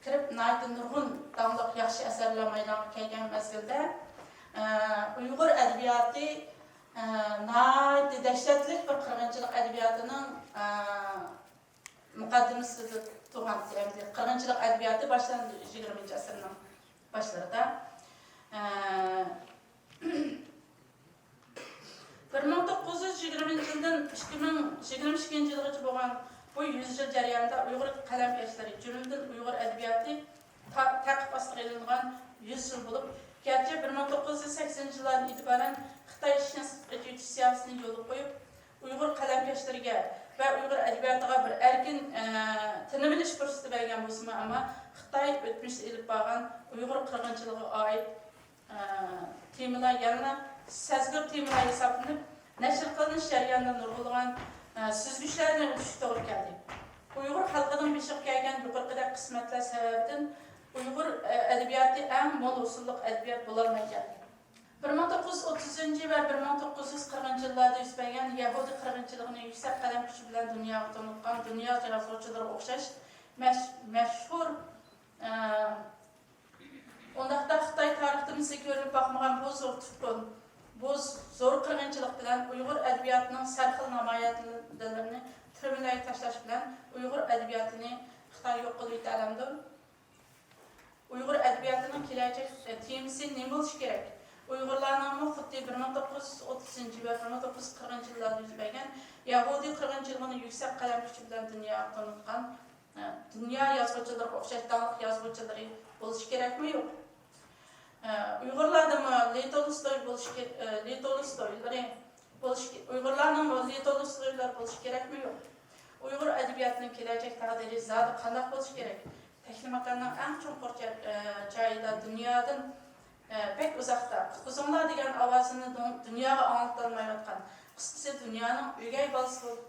كىرىپ، ناھايىتى نۇرغۇن داڭلىق ياخشى ئەسەرلەر مەيدانغا كەلگەن مەزگىلدە، ئە، ئۇيغۇر ئەدەبىياتى، ئە، ناھايىتى دەھشەتلىك بىر قىرغىنچىلىق ئەدەبىياتىنىڭ، ئە، مۇقەددىمىسىدە تۇرغان، يەنى قىرغىنچىلىق ئەدەبىياتى باشلاندى يىگىرمىنچى ئەسىرنىڭ باشلىرىدا. ئە، بىر مىڭ توققۇز يۈز يىگىرمىنچى يىلدىن ئىككى مىڭ يىگىرمە ئىككىنچى يىلغىچە بولغان بۇ يۈز يىل جەريانىدا ئۇيغۇر قەلەمكەشلىرى، جۈملىدىن ئۇيغۇر ئەدەبىياتى تا-، تەقىب ئاستىغا ئېلىنغان يۈز يىل بولۇپ، گەرچە بىر مىڭ توققۇز يۈز سەكسىنىنچى يىللاردىن ئېتىبارەن خىتاي ئىشىنى سىرتقا ئېچىۋېتىش سىياسىتىنى يولغا قويۇپ، ئۇيغۇر قەلەمكەشلىرىگە ۋە ئۇيغۇر ئەدەبىياتىغا بىر ئەركىن، ئە، تىنىۋېلىش پۇرسىتى بەرگەن بولسىمۇ، ئەمما خىتاي ئۆتمۈشتە ئېلىپ بارغان ئۇيغۇر قىرغىنچىلىقىغا ئائىت ئە، تېمىلار يەنىلا سەزگۈر تېمىلار ھېسابلىنىپ، نەشر قىلىنىش جەريانىدا نۇرغۇنلىغان، ئە، سۈزگۈچلەرنى ئۆتۈشكە توغرا كەلدى. ئۇيغۇر خەلقىنىڭ بېشىغا كەلگەن يۇقىرىقىدەك قىسمەتلەر سەۋەبىدىن ئۇيغۇر، ئە، ئەدەبىياتى ئەڭ مول ھوسۇللۇق ئەدەبىيات بولالماي كەلدى. بىر مىڭ توققۇز يۈز ئوتتۇزىنچى ۋە بىر مىڭ توققۇز يۈز قىرىقىنچى يىللاردا يۈز بەرگەن يەھۇدىي قىرغىنچىلىقىنى يۈكسەك قەلەم كۈچى بىلەن دۇنياغا تونۇتقان دۇنيا يازغۇچىلىرىغا ئوخشاش مەش-، مەشھۇر، ئە، ئۇنداقتا خىتاي تارىختا مىسلى كۆرۈلۈپ باقمىغان بۇ زور تۇتقۇن، بۇ زور قىرغىنچىلىق بىلەن ئۇيغۇر ئەدەبىياتىنىڭ سەرخىل نامايەندىلىرىنى تۈرمىلەرگە تاشلاش بىلەن ئۇيغۇر ئەدەبىياتىنى خىتاي يوق قىلىۋېتەلەمدۇ؟ ئۇيغۇر ئەدەبىياتىنىڭ كېلەچەك تېمىسى نېمە بولۇشى كېرەك؟ ئۇيغۇرلارنىڭمۇ خۇددى بىر مىڭ توققۇز يۈز ئوتتۇزىنچى ۋە بىر مىڭ توققۇز يۈز قىرىقىنچى يىللاردا يۈز بەرگەن يەھۇدىي قىرغىنچىلىقىنى يۈكسەك قەلەم كۈچى بىلەن دۇنياغا تونۇتقان دۇنيا يازغۇچىلىرىغا ئوخشاش داڭلىق يازغۇچىلىرى بولۇشى كېرەكمۇ يوق؟ ئۇيغۇرلاردىمۇ لېۋ تولستوي بولۇشى كېرەك، لېۋ تولستويلىرى بولۇشى كېرەك، ئۇيغۇرلارنىڭمۇ لېۋ تولستويلار بولۇشى كېرەكمۇ يوق؟ ئۇيغۇر ئەدەبىياتىنىڭ كېلەچەك تەقدىرى زادى قانداق بولۇشى كېرەك؟ تەكلىماكاننىڭ ئەڭ چوڭقۇر جايىدا دۇنيادىن بەك ئۇزاقتا، قۇتقۇزۇڭلار دېگەن ئاۋازىنى دۇن-، دۇنياغا ئاڭلىتالمايۋاتقان، قىسقىسى، دۇنيانىڭ ئۆگەي بالىسى بولۇپ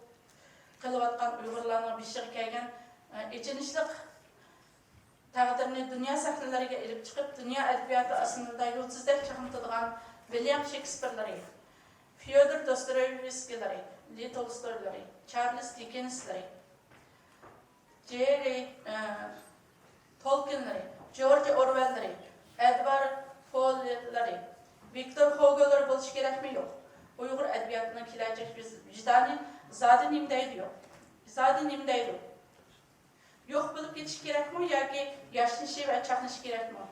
قېلىۋاتقان ئۇيغۇرلارنىڭ بېشىغا كەلگەن ئېچىنىشلىق تەقدىرنى دۇنيا سەھنىلىرىگە ئېلىپ چىقىپ، دۇنيا ئەدەبىياتى ئاسمىنىدا يۇلتۇزدەك چاقنىتىدىغان ۋىليام شېكسپىرلىرى، فيودور دوستويېۋسكىيلىرى، لېۋ تولستويلىرى، چارلىز دىككېنسلىرى، جېررى، ئە، تولكىنلىرى، جورج ئورۋېللىرى، ئەدۋارد پوللېرلىرى، ۋىكتور ھوگولىرى بولۇشى كېرەكمۇ؟ يوق. ئۇيغۇر ئەدەبىياتىنىڭ كېلەچەك ۋىز-، ۋىجدانى زادى نېمە دەيدۇ؟ يوق. زادى نېمە دەيدۇ؟ يوق بولۇپ كېتىشى كېرەكمۇ ياكى ياشنىشى ۋە چاقنىشى كېرەكمۇ؟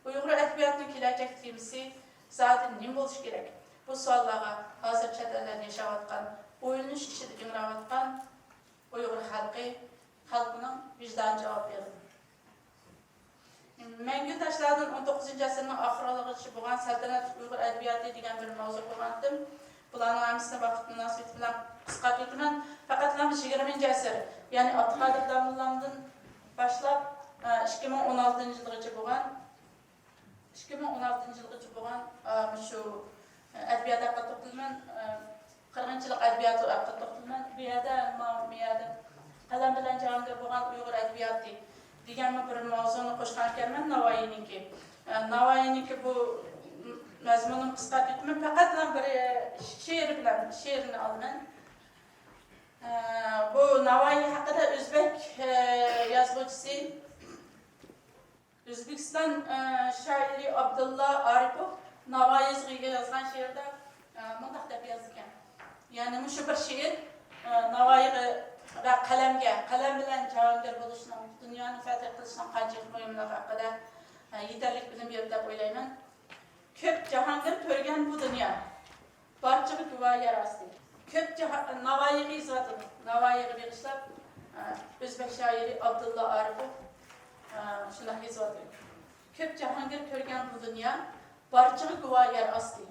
ئۇيغۇر ئەدەبىياتىنىڭ كېلەچەك تېمىسى زادى نېمە بولۇشى كېرەك؟ بۇ سوئاللارغا ھازىر چەت ئەللەردە ياشاۋاتقان، ئويلىنىش ئىچىدە ئىڭراۋاتقان ئۇيغۇر خەلقى، خەلقنىڭ ۋىجدانى جاۋاب بېرىدۇ. مەڭگۈ تاشلاردىن ئون توققۇزىنچى ئەسىرنىڭ ئاخىرلىرىغىچە بولغان سەلتەنەتلىك ئۇيغۇر ئەدەبىياتى دېگەن بىر ماۋزۇ قويغانتىم. بۇلارنىڭ ھەممىسىنى ۋاقىت مۇناسىۋىتى بىلەن قىسقارتىۋېتىمەن. پەقەتلا يىگىرمىنچى ئەسىر، يەنى ئابدۇقادىر داموللامدىن باشلاپ، ئىككى مىڭ ئون ئالتىنچى يىلغىچە بولغان، ئىككى مىڭ ئون ئالتىنچى يىلغىچە بولغان، ئە، مۇشۇ، ئە، ئەدەبىيات ھەققىدە توختىلىمەن. ئە، قىرغىنچىلىق ئەدەبىياتى ھەققىدە توختىلىمەن. بۇ يەردە، ما-، بۇ يەردە قەلەم بىلەن جاھانگىر بولغان ئۇيغۇر ئەدەبىياتى دېگەن بىر ماۋزۇنى قوشقان ئىكەنمەن ناۋايىنىڭكى. ئە، ناۋايىنىڭكى بۇ مەزمۇنىنى قىسقارتىۋېتىمەن. پەقەتلا بىر، ئە، شېئىر بىلەن، شېئىرنى ئالىمەن. ئە، بۇ ناۋايى ھەققىدە ئۆزبەك، ئە، يازغۇچىسى، ئۆزبېكىستان، ئە، شائىرى ئابدۇللا ئارىپوف ناۋايىغا يازغان شېئىرىدا، ئە، مۇنداق دەپ يازىدىكەن. يەنى مۇشۇ بىر شېئىر، ئە، ناۋايىغا ۋە قەلەمگە، قەلەم بىلەن جاھانگىر بولۇشنىڭ، دۇنيانى فەتھ قىلىشنىڭ قانچىلىك مۇھىملىقى ھەققىدە، ئە، يېتەرلىك بىلىم بېرىدۇ دەپ ئويلايمەن. كۆپ جاھانگىر كۆرگەن بۇ دۇنيا، بارچىغا گۇۋاھ يەر ئاستى. كۆپ جاھان، ناۋايىغا يېزىۋاتىدۇ. ناۋايىغا بېغىشلاپ، ئە، ئۆزبەك شائىرى ئابدۇللا ئارىپوف، ئە، شۇنداق يېزىۋاتىدۇ. كۆپ جاھانگىر كۆرگەن بۇ دۇنيا، بارچىغا گۇۋاھ يەر ئاستى.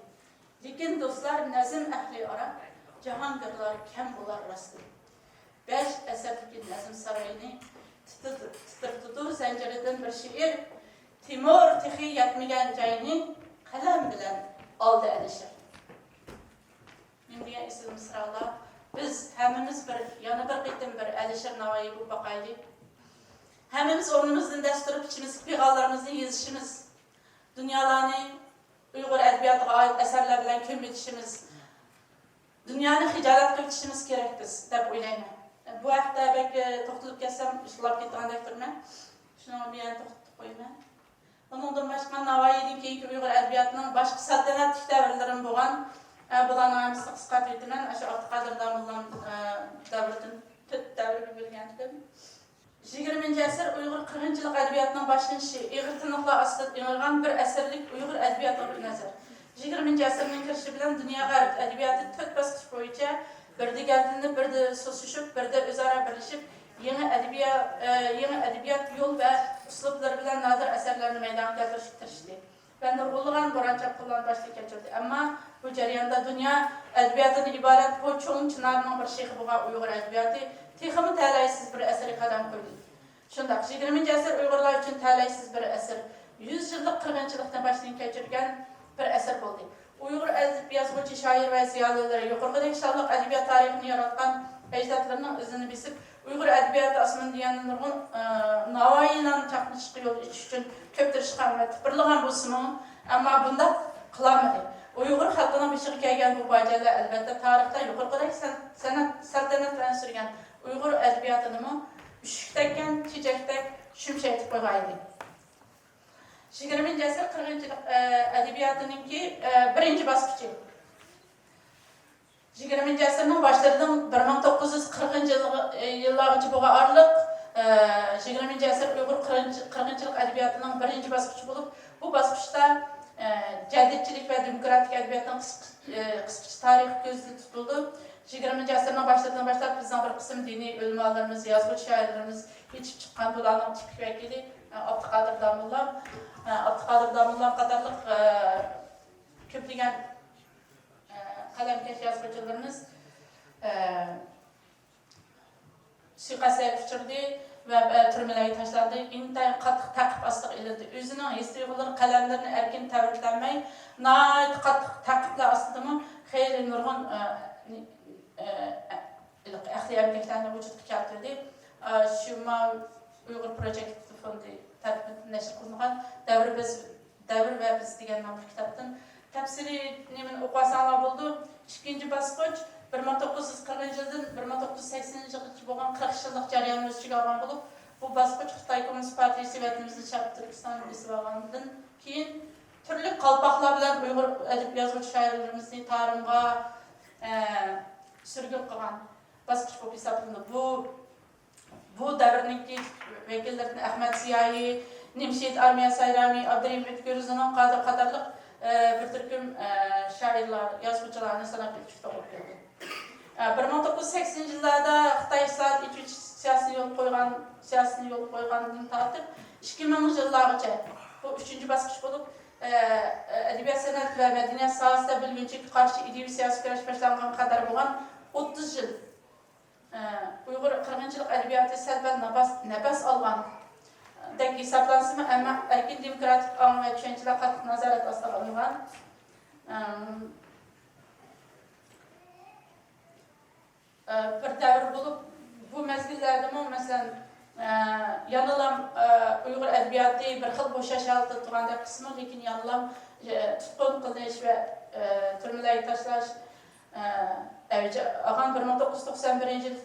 لېكىن دوستلار، نەزم ئەھلى ئارا، جاھانگىرلار كەم بولار راستى. بەش ئەسىرلىك نەزم سارىيىنى تىتىر-، تىترىتىدۇ زەنجىرىدىن بىر شېئىر. تىمۇر تېخى يەتمىگەن جاينى قەلەم بىلەن ئالدى ئەلىشىر. نېمە دېگەن ئېسىل مىسرالار! بىز ھەممىمىز بىر، يەنە بىر قېتىم بىر ئەلىشىر ناۋايى بولۇپ باقايلى. ھەممىمىز ئورنىمىزدىن دەس تۇرۇپ، ئىچىمىزدىكى پىغانلىرىمىزنى يېزىشىمىز، دۇنيالارنى ئۇيغۇر ئەدەبىياتىغا ئائىت ئەسەرلەر بىلەن كۆمۈۋېتىشىمىز، دۇنيانى خىجالەت قىلىۋېتىشىمىز كېرەك بىز، دەپ ئويلايمەن. بۇ ھەقتە بەك، ئە، توختىلىپ كەتسەم، ئۇزىلاپ كېتىدىغاندەك تۇرىمەن. شۇنىڭ بىلەن توختىتىپ قويىمەن. ئۇنىڭدىن باشقا، ناۋايىدىن كېيىنكى ئۇيغۇر ئەدەبىياتىنىڭ باشقا سەلتەنەتلىك دەۋرلىرىمۇ بولغان. ئە، بۇلارنىڭ ھەممىسىنى قىسقارتىۋېتىمەن. ئاشۇ ئابدۇقادىر داموللام، ئە، دەۋرىدىن تۆت دەۋرگە بۆلگەنتىم. يىگىرمىنچى ئەسىر ئۇيغۇر قىرغىنچىلىق ئەدەبىياتىنىڭ باشلىنىشى، ئېغىر تىنىقلار ئاستىدا ئېڭىغان بىر ئەسىرلىك ئۇيغۇر ئەدەبىياتىغا بىر نەزەر. يىگىرمىنچى ئەسىرنىڭ كىرىشى بىلەن دۇنيا غەرب ئەدەبىياتى تۆت باسقۇچ بويىچە بىردە گەۋدىلىنىپ، بىردە سۇسلىشىپ، بىردە ئۆزئارا بىرلىشىپ، يېڭى ئەدەبىيات، ئە، يېڭى ئەدەبىيات يول ۋە ئۇسلۇبلىرى بىلەن نادىر ئەسەرلەرنى مەيدانغا كەلتۈرۈشكە تىرىشتى. ۋە نۇرغۇنلىغان بوران-چاپقۇنلارنى باشتىن كەچۈردى. ئەمما بۇ جەرياندا دۇنيا ئەدەبىياتىدىن ئىبارەت بۇ چوڭ چىنارنىڭ بىر شېخى بولغان ئۇيغۇر ئەدەبىياتى تېخىمۇ تەلەيسىز بىر ئەسىرگە قەدەم قويدى. شۇنداق، يىگىرمىنچى ئەسىر ئۇيغۇرلار ئۈچۈن تەلەيسىز بىر ئەسىر، يۈز يىللىق قىرغىنچىلىقنى باشتىن كەچۈرگەن بىر ئەسىر بولدى. ئۇيغۇر ئەدىب يازغۇچى، شائىر ۋە زىيالىيلىرى يۇقىرىقىدەك شانلىق ئەدەبىيات تارىخىنى ياراتقان ئەجدادلىرىنىڭ ئىزىنى بېسىپ، ئۇيغۇر ئەدەبىياتى ئاسمىنىدا يەنە نۇرغۇن، ئە، ناۋايىلارنى چاقنىتىشقا يول ئېچىش ئۈچۈن كۆپ تىرىشقان ۋە تىپىرلىغان بولسىمۇ، ئەمما بۇنداق قىلالمىدى. ئۇيغۇر خەلقىنىڭ بېشىغا كەلگەن بۇ پاجىئەلەر، ئەلۋەتتە، تارىختا يۇقىرىقىدەك سەن-، سەنئەت، سەلتەنەتلەرنى سۈرگەن ئۇيغۇر ئەدەبىياتىنىمۇ ئۈششۈك تەگكەن چېچەكتەك شۈمشەيتىپ قويغان ئىدى. يىگىرمىنچى ئەسىر قىرغىنچىلىق، ئە، ئەدەبىياتىنىڭكى، ئە، بىرىنچى باسقۇچى. يىگىرمىنچى ئەسىرنىڭ باشلىرىدىن بىر مىڭ توققۇز يۈز قىرىقىنچى يىلغا، يىللارغىچە بولغان ئارىلىق، ئە، يىگىرمىنچى ئەسىر ئۇيغۇر قىرغىنچى-، قىرغىنچىلىق ئەدەبىياتىنىڭ بىرىنچى باسقۇچى بولۇپ، بۇ باسقۇچتا، ئە، جەدىدچىلىك ۋە دېموكراتىك ئەدەبىياتنىڭ قىسقا-، ئە، قىسقىچە تارىخى كۆزدە تۇتۇلىدۇ. يىگىرمىنچى ئەسىرنىڭ باشلىرىدىن باشلاپ بىزنىڭ بىر قىسىم دىنىي ئۆلىمالىرىمىز، يازغۇچى شائىرلىرىمىز يېتىپ چىققان، بۇلارنىڭ تىپىك ۋەكىلى، ئە، ئابدۇقادىر داموللام، ئە، ئابدۇقادىر داموللام قاتارلىق، ئە، كۆپلىگەن، ئە، قەلەمكەش يازغۇچىلىرىمىز، ئە، سۇيىقەستلەرگە ئۇچرىدى. ۋە تۈرمىلەرگە تاشلاندى. ئىنتايىن قاتتىق تەقىب ئاستىغا ئېلىندى. ئۆزىنىڭ ھېس-تۇيغۇلىرى، قەلەملىرىنى ئەركىن تەۋرىتەلمەي، ناھايىتى قاتتىق تەقىبلەر ئاستىدىمۇ خېلى نۇرغۇن، ئە، ئە، ئە، ئەقلىي ئەمگەكلەرنى ۋۇجۇدقا كەلتۈردى. ئە، شۇ ما ئۇيغۇر پروجېكت فوندى تەرىپىدىن نەشر قىلىنغان دەۋر بىز دەۋر ۋە بىز دېگەن ناملىق كىتابتىن تەپسىلىي نېمىنى ئوقۇۋالساڭلار بولىدۇ. ئىككىنچى باسقۇچ بىر مىڭ توققۇز يۈز قىرقىنچى يىلدىن بىر مىڭ توققۇز يۈز سەكسىنىنچى يىلغىچە بولغان قىرىق يىللىق جەرياننى ئۆز ئىچىگە ئالغان بولۇپ، بۇ باسقۇچ خىتاي كوممۇنىست پارتىيىسى ۋەتىنىمىزنى چاپ تۈركىستاننى بېسىۋالغاندىن كېيىن تۈرلۈك قالپاقلار بىلەن ئۇيغۇر ئەدىب يازغۇچى شائىرلىرىمىزنى تارىمغا، ئە، سۈرگۈن قىلغان باسقۇچ بولۇپ ھېسابلىنىدۇ. بۇ بۇ دەۋرنىڭكى ۋەكىللىرىدىن ئەخمەت زىيائىي، نىمشېھىت ئارمىيە سايرامى، ئابدۇرېھىم ئۆتكۈر، زۇنۇن قادىر قاتارلىق، ئە، بىر تۈركۈم، ئە، شائىرلار، يازغۇچىلارنى ساناپ ئۆتۈشكە توغرا كەلدى. ئە، بىر مىڭ توققۇز يۈز سەكسىنىنچى يىللاردا خىتاي ئىسلاھات، ئېچىۋېتىش سىياسىتىنى يولغا قويغان، سىياسىتىنى يولغا قويغاندىن تارتىپ، ئىككى مىڭىنچى يىللارغىچە، بۇ ئۈچىنچى باسقۇچ بولۇپ، ئە، ئە، ئەدەبىيات، سەنئەت ۋە مەدەنىيەت ساھەسىدە بۆلگۈنچىلىككە قارشى ئىدىيىۋى سىياسىي كۈرەش باشلانغان قەدەر بولغان ئوتتۇز يىل ئۇيغۇر قىرغىنچىلىق ئەدەبىياتى سەل-پەل ناپاس، نەپەس ئالغاندەك ھېسابلانسىمۇ، ئەمما ئەركىن دېموكراتىك ئاڭ ۋە چۈشەنچىلەر قاتتىق نازارەت ئاستىغا ئالىنغان بىر دەۋر بولۇپ، بۇ مەزگىللەردىمۇ، مەسىلەن، يەنىلا ئۇيغۇر ئەدەبىياتى بىر خىل بوشاش ھالىتىدە تۇرغاندەك قىلسىمۇ، لېكىن يەنىلا تۇتقۇن قىلىش ۋە تۈرمىلەرگە تاشلاش، ئەۋج ئالغان بىر مىڭ توققۇز يۈز توقسان بىرىنچى يىل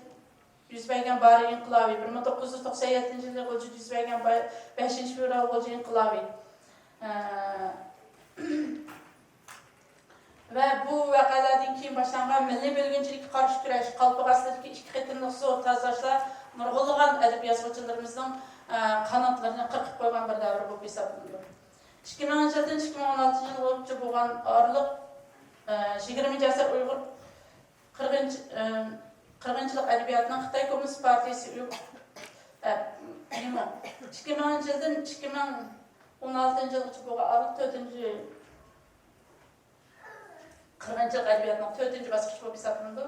يۈز بەرگەن بارى ئىنقىلابى، بىر مىڭ توققۇز يۈز توقسان يەتتىنچى يىلى غۇلجىدا يۈز بەرگەن بەشىنچى فېۋرال غۇلجا ئىنقىلابى، ۋە بۇ ۋەقەلەردىن كېيىن باشلانغان مىللىي بۆلگۈنچىلىككە قارشى كۈرەش، قالپاق ئاستىدىكى ئىككى قېتىملىق زور تازىلاشلار نۇرغۇنلىغان ئەدىب يازغۇچىلىرىمىزنىڭ قاناتلىرىنى قىرقىپ قويغان بىر دەۋر بولۇپ ھېسابلىنىدۇ. ئىككى مىڭىنچى يىلدىن ئىككى مىڭ ئون ئالتىنچى يىلغىچە بولغان ئارىلىق، ئە، يىگىرمىنچى ئەسىر ئۇيغۇر قىرغىنچ-، ئە، قىرغىنچىلىق ئەدەبىياتىنىڭ خىتاي كوممۇنىست پارتىيىسى ئۇيغۇر، ئە، نېمە؟ ئىككى مىڭىنچى يىلدىن ئىككى مىڭ ئون ئالتىنچى يىلغىچە بولغان ئارىلىق تۆتىنچى قىرغىنچىلىق ئەدەبىياتىنىڭ تۆتىنچى باسقۇچى بولۇپ ھېسابلىنىدۇ.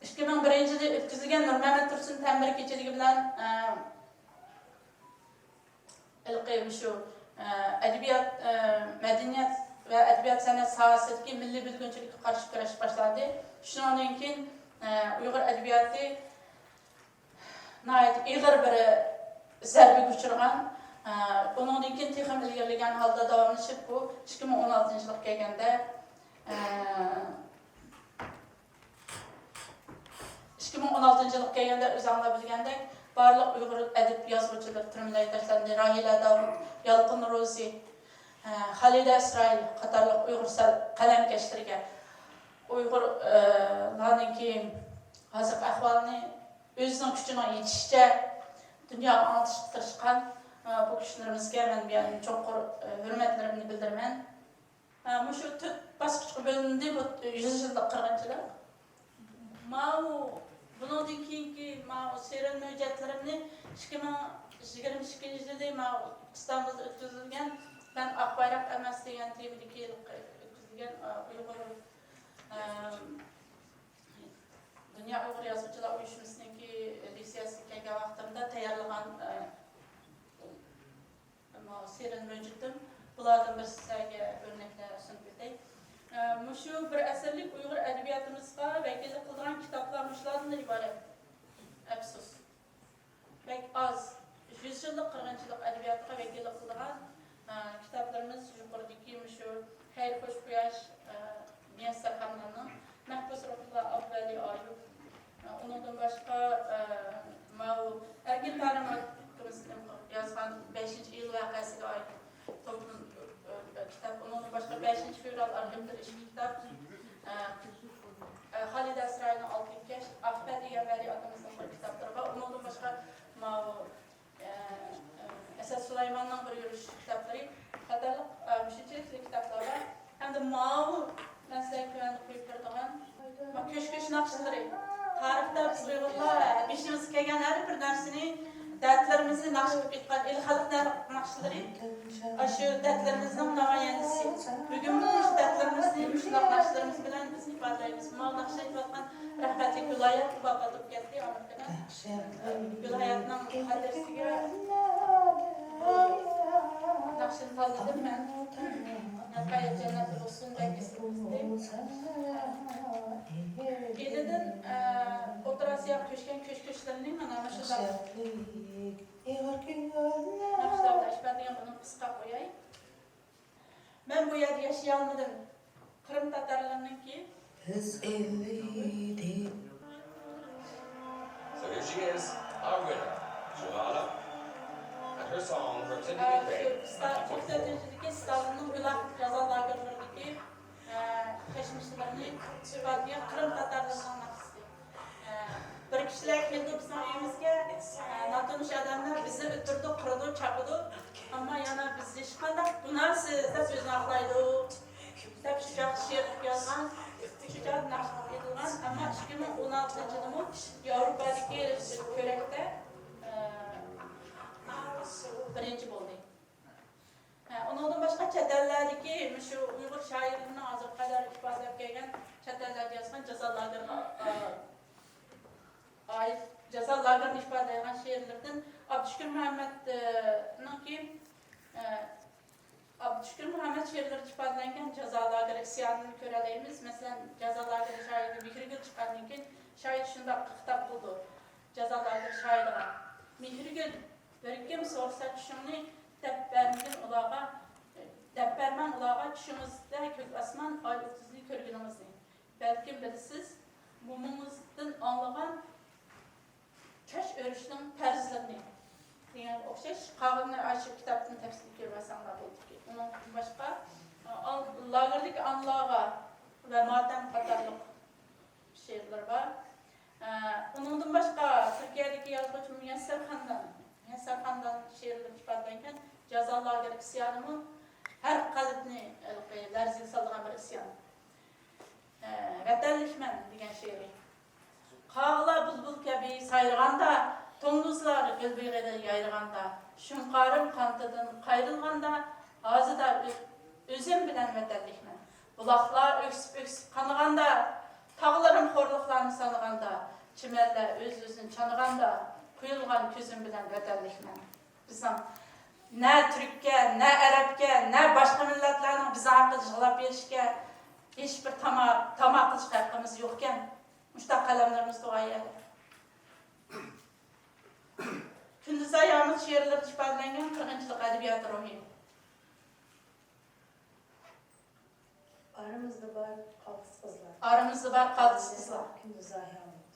ئىككى مىڭ بىرىنچى يىلى ئۆتكۈزۈلگەن نۇرمەمەت تۇرسۇن تەنبىر كېچىلىكى بىلەن، ئە، ھېلىقى مۇشۇ، ئە، ئەدەبىيات، ئە، مەدەنىيەت ۋە ئەدەبىيات سەنئەت ساھەسىدىكى مىللىي بۆلگۈنچىلىككە قارشى كۈرەش باشلاندى. شۇنىڭدىن كېيىن، ئە، ئۇيغۇر ئەدەبىياتى ناھايىتى ئېغىر بىر زەربىگە ئۇچرىغان. ئە، ئۇنىڭدىن كېيىن تېخىمۇ ئىلگىرىلىگەن ھالدا داۋاملىشىپ، بۇ ئىككى مىڭ ئون ئالتىنچى يىلغا كەلگەندە، ئە، ئىككى مىڭ ئون ئالتىنچى يىلغا كەلگەندە، ئۆزۈڭلار بىلگەندەك، بارلىق ئۇيغۇر ئەدىب يازغۇچىلىرى تۈرمىلەرگە تاشلاندى. راھىلە داۋۇت، يالقۇن روزى، ئە، خالىدە ئىسرائىل قاتارلىق ئۇيغۇر سەل-، قەلەمكەشلىرىگە ئۇيغۇرلارنىڭكى ھازىرقى ئەھۋالىنى ئۆزىنىڭ كۈچىنىڭ يېتىشىچە دۇنياغا ئاڭلىتىشقا تىرىشقان، ئە، بۇ كىشىلىرىمىزگە مەن بۇ يەردىن چوڭقۇر، ئە، ھۆرمەتلىرىمنى بىلدۈرىمەن. ھە، مۇشۇ تۆت باسقۇچقا بۆلۈندى بۇ يۈز يىللىق قىرغىنچىلىق. ماۋۇ، بۇنىڭدىن كېيىنكى ماۋۇ سېرىن مۆجەتلىرىمنى ئىككى مىڭ يىگىرمە ئىككىنچى يىلى ماۋۇ ئىستانبۇلدا ئۆتكۈزۈلگەن، مەن ئاق بايراق ئەمەس دېگەن تېمىدىكى ئۆتكۈزۈلگەن، ئۇيغۇر، ئە، دۇنيا ئۇيغۇر يازغۇچىلار ئۇيۇشمىسىنىڭكى لېكسىيەسىگە كەلگەن ۋاقتىمدا تەييارلىغان، ئە، ماۋۇ سېرىن مۆجىتىم، بۇلاردىن بىر سىلەرگە ئۆرنەكلەر سۇنۇپ ئۆتەي. ئە، مۇشۇ بىر ئەسىرلىك ئۇيغۇر ئەدەبىياتىمىزغا ۋەكىللىك قىلىدىغان كىتابلار مۇشۇلاردىن ئىبارەت. ئەپسۇس. بەك ئاز. يۈز يىللىق قىرغىنچىلىق ئەدەبىياتىغا ۋەكىللىك قىلىدىغان، ئە، كىتابلىرىمىز يۇقىرىدىكى مۇشۇ خەيرى خوش قۇياش، ئە، مىيەسسەر خانلارنىڭ، مەھبۇس روھلار ئابدۇۋەلى ئايۇپ، ئۇنىڭدىن باشقا، ئە، ماۋۇ ئەركىن تارىم ئاكىمىز يازغان بەشىنچى ئىيۇل ۋەقەسىگە ئائىت توپلىما، ئە، كىتاب، ئۇنىڭدىن باشقا بەشىنچى فېۋرال ئارخىپلىرى ئىككى كىتاب، ئە، ئە، خالىدە ئىسرائىلنىڭ ئالتە كەش، ئاخمەت ئېگەمبەردى ئاكىمىزنىڭ بىر كىتابلىرى بار، ئۇنىڭدىن باشقا ماۋۇ ئەسەت سۇلايماننىڭ بىر يۈرۈش كىتابلىرى قاتارلىق، ئە، مۇشۇنچىلىك كىتابلار بار. ھەمدە ماۋۇ، مەن سىلەرگە تۆۋەندە قويۇپ بېرىدىغان، ما، كۆش-كۆش ناخشىلىرى. تارىختا بىز ئۇيغۇرلار بېشىمىزغا كەلگەن ھەر بىر نەرسىنى دەردلىرىمىزنى ناخشا قىلىپ ئېيتقان ئېلى خەلق نە-، ناخشىلىرى، ئاشۇ دەردلىرىمىزنىڭ نامايەندىسى. بۈگۈنمۇ مۇشۇ دەردلىرىمىزنى مۇشۇنداق ناخشىلىرىمىز بىلەن بىز ئىپادىلەيمىز. ماۋۇ ناخشا ئېيتىۋاتقان رەھمەتلىك گۈلھايات ۋاپات بولۇپ كەتتى ئامېرىكىدا. گۈلھاياتنىڭ خاتىرىسىگە ناخشىنى تاللىدىم مەن. ھەقىقەتەن جەننەتتە بولسۇن، بەك ئېسىل قىزدى. ئىلىدىن، ئە، ئوتتۇرا ئاسىياغا كۆچكەن كۆچ-كۆچلىرىنى مانا مۇشۇنداق ناخشىلار بىلەن ئىپادىلىگەن بۇنى قىسقا قوياي. مەن بۇ يەردە ياشىيالمىدىم. قىرىم تاتارلىرىنىڭكى. بىز ئىلىدى. So here she is, our winner, Juana. And her song representing ئە، Ukraine. شۇ ستا-، توققۇز يۈز ئەللىنچى يىلدىكى ستالىننىڭ گۈلاخ جازا لاگېرلىرىدىكى، ئە، كەچمىشلىرىنى ئىپادىلىگەن قىرىم تاتارلىرىنىڭ ناخشىسى. ئە، بىر كىشىلەر كېلىدۇ بىزنىڭ ئۆيىمىزگە، ئە، ناتونۇش ئادەملەر بىزنى ئۆلتۈرىدۇ، قىرىدۇ، چاقىدۇ. ئەمما يەنە بىز ھېچقانداق گۇناھسىز دەپ ئۆزىنى ئاقلايدۇ. دەپ شۇ چاغدا شېئىر قىلىپ يازغان، شۇ چاغدا ناخشا قىلىپ يېزىلغان. ئەمما ئىككى مىڭ ئون ئالتىنچى يىلىمۇ ياۋروپادىكى كۆرەكتە، ئە، بىرىنچى بولدى. ھە، ئۇنىڭدىن باشقا چەت ئەللەردىكى مۇشۇ ئۇيغۇر شائىرلىرىنىڭ ھازىرغا قەدەر ئىپادىلەپ كەلگەن، چەت ئەللەردە يازغان جازا لاگېرىغا، ئە، ئائىت، جازا لاگېرىنى ئىپادىلەيدىغان شېئىرلىرىدىن ئابدۇشۈكۈر مۇھەممەتنىڭكى، ئە، ئابدۇشۈكۈر مۇھەممەت شېئىرلىرىدا ئىپادىلەنگەن جازا لاگېرى ئىسيانىنى كۆرەلەيمىز. مەسىلەن، جازا لاگېرى شاھىدى مېھرىگۈل چىققاندىن كېيىن شاھىد شۇنداق خىتاب قىلىدۇ جازا لاگېرى شاھىدىغا: «مېھرىگۈل، بىر كىم سورىسا چۈشۈڭنى، دەپ بەرمىگىن ئۇلارغا، دەپ بەرمەڭ ئۇلارغا چۈشىڭىزدە كۆك ئاسمان، ئاي يۇلتۇزنى كۆرگىنىڭىزنى. بەلكىم بىلىسىز، مومىڭىزدىن ئاڭلىغان چاچ ئۆرۈشنىڭ پەرزلىرىنى» دېگەنگە ئوخشاش، قالغىنىنى ئاشۇ كىتابتىن تەپسىلىي كۆرۈۋالساڭلار بولىدىكەن. ئۇنىڭدىن باشقا، ئا، لاگېردىكى ئانىلارغا ۋە ماتەم قاتارلىق شېئىرلىرى بار. ئە، ئۇنىڭدىن باشقا، تۈركىيەدىكى يازغۇچى مۇيەسسەر خاندان، مۇيەسسەر خاندان شېئىرلىرى ئىپادىلەنگەن جازا لاگېرى ئىسيانىمۇ ھەر قەلبنى، ھېلىقى، لەرزىگە سالىدىغان بىر ئىسيان. ئە، ۋەتەنلىكمەن دېگەن شېئىرى. قاغىلار بۇلبۇل كەبى سايرىغاندا، توڭگۇزلار گۈلبېغىدا يايرىغاندا، شۇڭقارىم قانىتىدىن قايرىلغاندا، ھازىدا ئۆ-، ئۆزۈم بىلەن ۋەتەنلىكمەن. بۇلاقلار ئۆكسۈپ-ئۆكسۈپ قانىغاندا، تاغلىرىم خورلۇقلارنى سانىغاندا، چىمەنلەر ئۆز-ئۆزىنى چانىغاندا، قۇيۇلغان كۆزۈم بىلەن ۋەتەنلىكمەن. بىزنىڭ نە تۈرككە، نە ئەرەبكە، نە باشقا مىللەتلەرنىڭ بىزنىڭ ھەققىدە يىغلاپ بېرىشىگە ھېچبىر تاما-، تاما قىلىشقا ھەققىمىز يوقكەن. مۇشۇنداق قەلەملىرىمىز تۇغان يەردە. كۈندۈزاي ھامۇت شېئىرلىرىدا ئىپادىلەنگەن قىرغىنچىلىق ئەدەبىياتى روھى. ئارىمىزدا بار قالتىس قىزلار. ئارىمىزدا بار قالتىس قىزلار. كۈندۈزاي ھامۇت.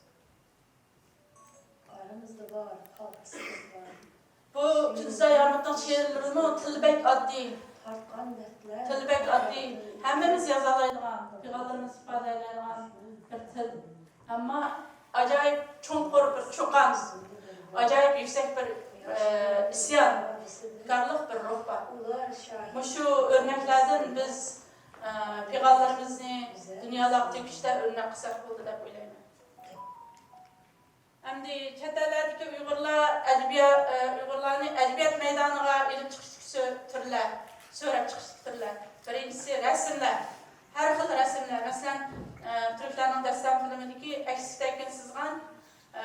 ئارىمىزدا بار قالتىس قىزلار. بۇ كۈندۈزاي ھامۇتنىڭ شېئىرلىرىمۇ تىلى بەك ئاددىي. تارتقان دەردلەر. تىلى بەك ئاددىي. ھەممىمىز يازالايدىغان، پىغانلىرىمىز ئىپادىلەيدىغان بىر تىل. ئەمما ئاجايىپ چوڭقۇر بىر چۇقان، ئاجايىپ يۈكسەك بىر، ئە، ئىسيانكارلىق بىر روھ بار. مۇشۇ ئۆرنەكلەردىن بىز، ئە، پىغانلىرىمىزنى دۇنيالارغا تۆكۈشتە ئۆرنەك قىلساق بولىدۇ دەپ ئويلايمەن. ئەمدى چەت ئەللەردىكى ئۇيغۇرلار ئەدەبىيات، ئە، ئۇيغۇرلارنى ئەدەبىيات مەيدانىغا ئېلىپ چىقىشتىكى سۆ-، تۈرلەر، سۆرەپ چىقىشتىكى تۈرلەر. بىرىنچىسى رەسىملەر. ھەر خىل رەسىملەر. مەسىلەن، ئە، تۈركلەرنىڭ دەستان فىلىمىدىكى ئەكسىكتەكىن سىزغان، ئە،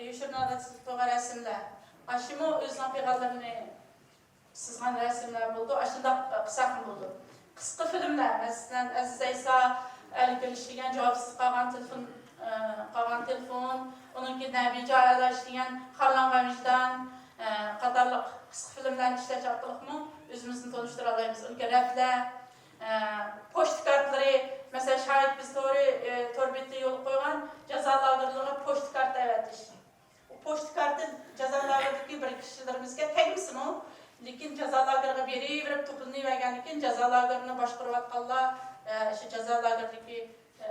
يوشۇرۇن ھالەتتە سىزىپ قويغان رەسىملەر. ئاشۇمۇ ئۆزىنىڭ پىغانلىرىنى سىزغان رەسىملەر بولىدۇ، ئاشۇنداق قىلساقمۇ بولىدۇ. قىسقا فىلىملەر، مەسىلەن، ئەزىز ئەيسا، ئەلكىلىشىگەن، جاۋابسىز قالغان تېلېفون، ئە، قالغان تېلېفون، ئۇنىڭكى نەبىجا ئەلاش دېگەن خارلانغان ۋىجدان، ئە، قاتارلىق قىسقا فىلىملەرنى ئىشلەش ئارقىلىقمۇ ئۆزىمىزنى تونۇشتۇرالايمىز. ئۇنىڭكى رەپلەر، ئە، پوچتا كارتىلىرى، مەسىلەن، شاھىت بىز تورى، ئە، تور بېتى يولغا قويغان جازا لاگېرلىرىغا پوچتا كارتا ئەۋەتىش. پوچتا كارتى جازا لاگېرىدىكى بىر كىشىلىرىمىزگە تەگمىسىمۇ، لېكىن جازا لاگېرىغا بېرىۋېرىپ توپلىنىۋەرگەندىن كېيىن، جازا لاگېرىنى باشقۇرۇۋاتقانلار، ئە، شۇ جازا لاگېرىدىكى، ئە،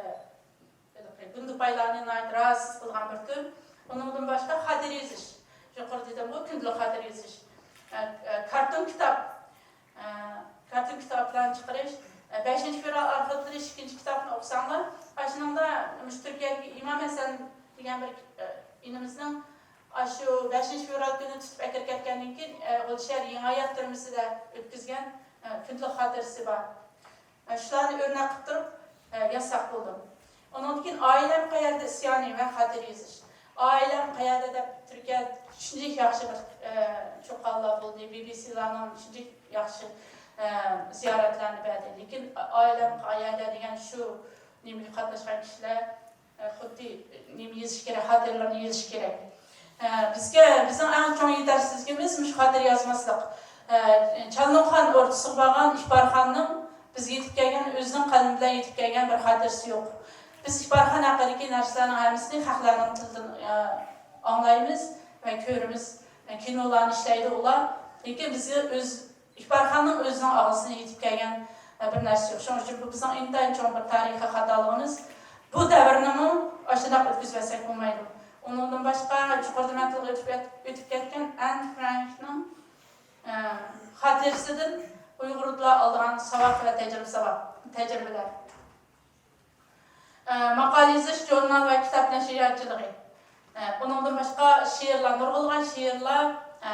ھېلىقى گۇندىپايلارنى ناھايىتى رازىسىز قىلغان بىر تۈر. ئۇنىڭدىن باشقا خاتىرە يېزىش. يۇقىرىدا دېدىمغۇ، كۈندىلىك خاتىرە يېزىش. ئە، ئە، كارتون كىتاب. ئە، كارتون كىتابلارنى چىقىرىش، ئە، بەشىنچى فېۋرال ئارخىپلىرى ئىككىنچى كىتابنى ئوقۇساڭلار، ئاشۇنىڭدا مۇشۇ تۈركىيەدىكى ئىمام ھەسەن دېگەن بىر، ئە، ئىنىمىزنىڭ ئاشۇ بەشىنچى فېۋرال كۈنى تۇتۇپ ئەكىرىپ كەتكەندىن كېيىن، ئە، غۇلجا شەھەر يېڭى ھايات تۈرمىسىدە ئۆتكۈزگەن، ئە، كۈندىلىك خاتىرىسى بار. ئە، شۇلارنى ئۆرنەك قىلىپ تۇرۇپ، ئە، يازساق بولىدۇ. ئۇنىڭدىن كېيىن ئائىلەم قەيەردە ئىسيانى ۋە خاتىرە يېزىش. ئائىلەم قەيەردە دەپ تۈركىيە شۇنچىلىك ياخشى بىر، ئە، چوققانلار بولدى، بى بى سىلارنىڭ شۇنچىلىك ياخشى، ئە، زىيارەتلەرنى بەردى. لېكىن ئائىلەم قەيەردە دېگەن شۇ نېمىگە قاتناشقان كىشىلەر خۇددى نېمە يېزىش كېرەك، خاتىرىلەرنى يېزىش كېرەك. بىزگە، بىزنىڭ ئەڭ چوڭ يېتەرسىزلىكىمىز مۇشۇ خاتىرە يازماسلىق. چالمىخان ئوردىسىغا بارغان ئىپارخاننىڭ بىزگە يېتىپ كەلگەن، ئۆزىنىڭ قەلىمى بىلەن يېتىپ كەلگەن بىر خاتىرىسى يوق. بىز ئىپارخان ھەققىدىكى نەرسىلەرنىڭ ھەممىسىنى خەقلەرنىڭ تىلىدىن ئاڭلايمىز ۋە كۆرىمىز. كىنولارنى ئىشلەيدۇ ئۇلار. لېكىن بىزگە ئۆز ئىپارخاننىڭ ئۆزىنىڭ ئاغزىدىن يېتىپ كەلگەن، ئە، بىر نەرسە يوق. شۇنىڭ ئۈچۈن بۇ بىزنىڭ ئىنتايىن چوڭ بىر تارىخىي خاتالىقىمىز. بۇ دەۋرنىمۇ ئاشۇنداق ئۆتكۈزۈۋەتسەك بولمايدۇ. ئۇنىڭدىن باشقا، يۇقىرىدا مەن تىلغا ئۆتۈپ كەت-، ئۆتۈپ كەتكەن ئەن فرانكنىڭ، ئە، خاتىرىسىدىن ئۇيغۇرلار ئالىدىغان ساۋاق ۋە تەجرىبە ساۋاق، تەجرىبىلەر. ئە، ماقالە يېزىش، ژۇرنال ۋە كىتاب نەشرىياتچىلىقى. ئە، ئۇنىڭدىن باشقا شېئىرلار، نۇرغۇنلىغان شېئىرلار، ئە،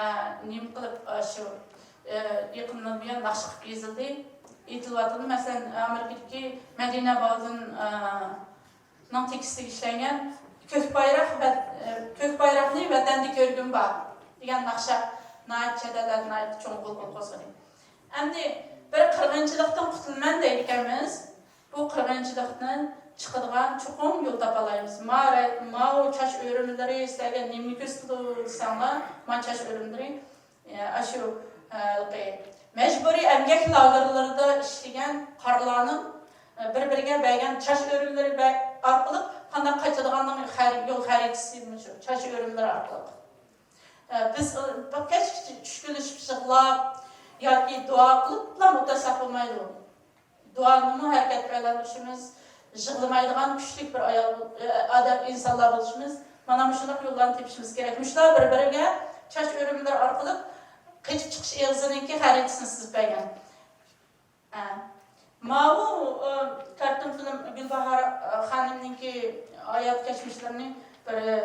نېمە قىلىپ، ئە، شۇ، ئە، يېقىندىن بۇيان ناخشا قىلىپ يېزىلدى، ئېيتىلىۋاتىدۇ. مەسىلەن، ئامېرىكىدىكى مەدىنە باۋدىن، ئە، نىڭ تېكىستىگە ئىشلەنگەن كۆك بايراق ۋە، ئە، كۆك بايراقنى ۋەتەندە كۆرگۈم بار دېگەن ناخشا ناھايىتى چەت ئەللەردە ناھايىتى چوڭ بۇلبۇل قوزغىدى. ئەمدى بىر قىرغىنچىلىقتىن قۇتۇلىمەن دەيدىكەنمىز. بۇ قىرغىنچىلىقتىن چىقىدىغان چوقۇم يول تاپالايمىز. ما-، ماۋۇ چاچ ئۆرۈملىرى سىلەرگە نېمىنى كۆرسىتىدۇ دېسەڭلار، ما چاچ ئۆرۈملىرى، ئە، ئاشۇ، ئە، ھېلىقى مەجبۇرىي ئەمگەك لاگېرلىرىدا ئىشلىگەن قارىلارنىڭ، ئە، بىر-بىرىگە بەرگەن چاچ ئۆرۈملىرى بە-، ئارقىلىق قانداق قاچىدىغاننىڭ خەر-، يول خەرىتىسى مۇشۇ چاچ ئۆرۈملىرى ئارقىلىق. ئە، بىز، ئە، بىر كەچكىچە چۈشكۈنلىشىپ يىغلاپ ياكى دۇئا قىلىپلا ئولتۇرساق بولمايدۇ. دۇئانىمۇ ھەرىكەتكە ئايلاندۇرۇشىمىز، يىغلىمايدىغان كۈچلۈك بىر ئايال، ئادەم، ئىنسانلار بولۇشىمىز، مانا مۇشۇنداق يوللارنى تېپىشىمىز كېرەك. مۇشۇلار بىر-بىرىگە چاچ ئۆرۈملىرى ئارقىلىق قېچىپ چىقىش ئېغىزىنىڭكى خەرىتىسىنى سىزىپ بەرگەن. ھە. ماۋۇ، ئە، كارتون فىلىم گۈلباھار، ئە، خانىمنىڭكى ھايات كەچمىشلىرىنى بىر، ئە،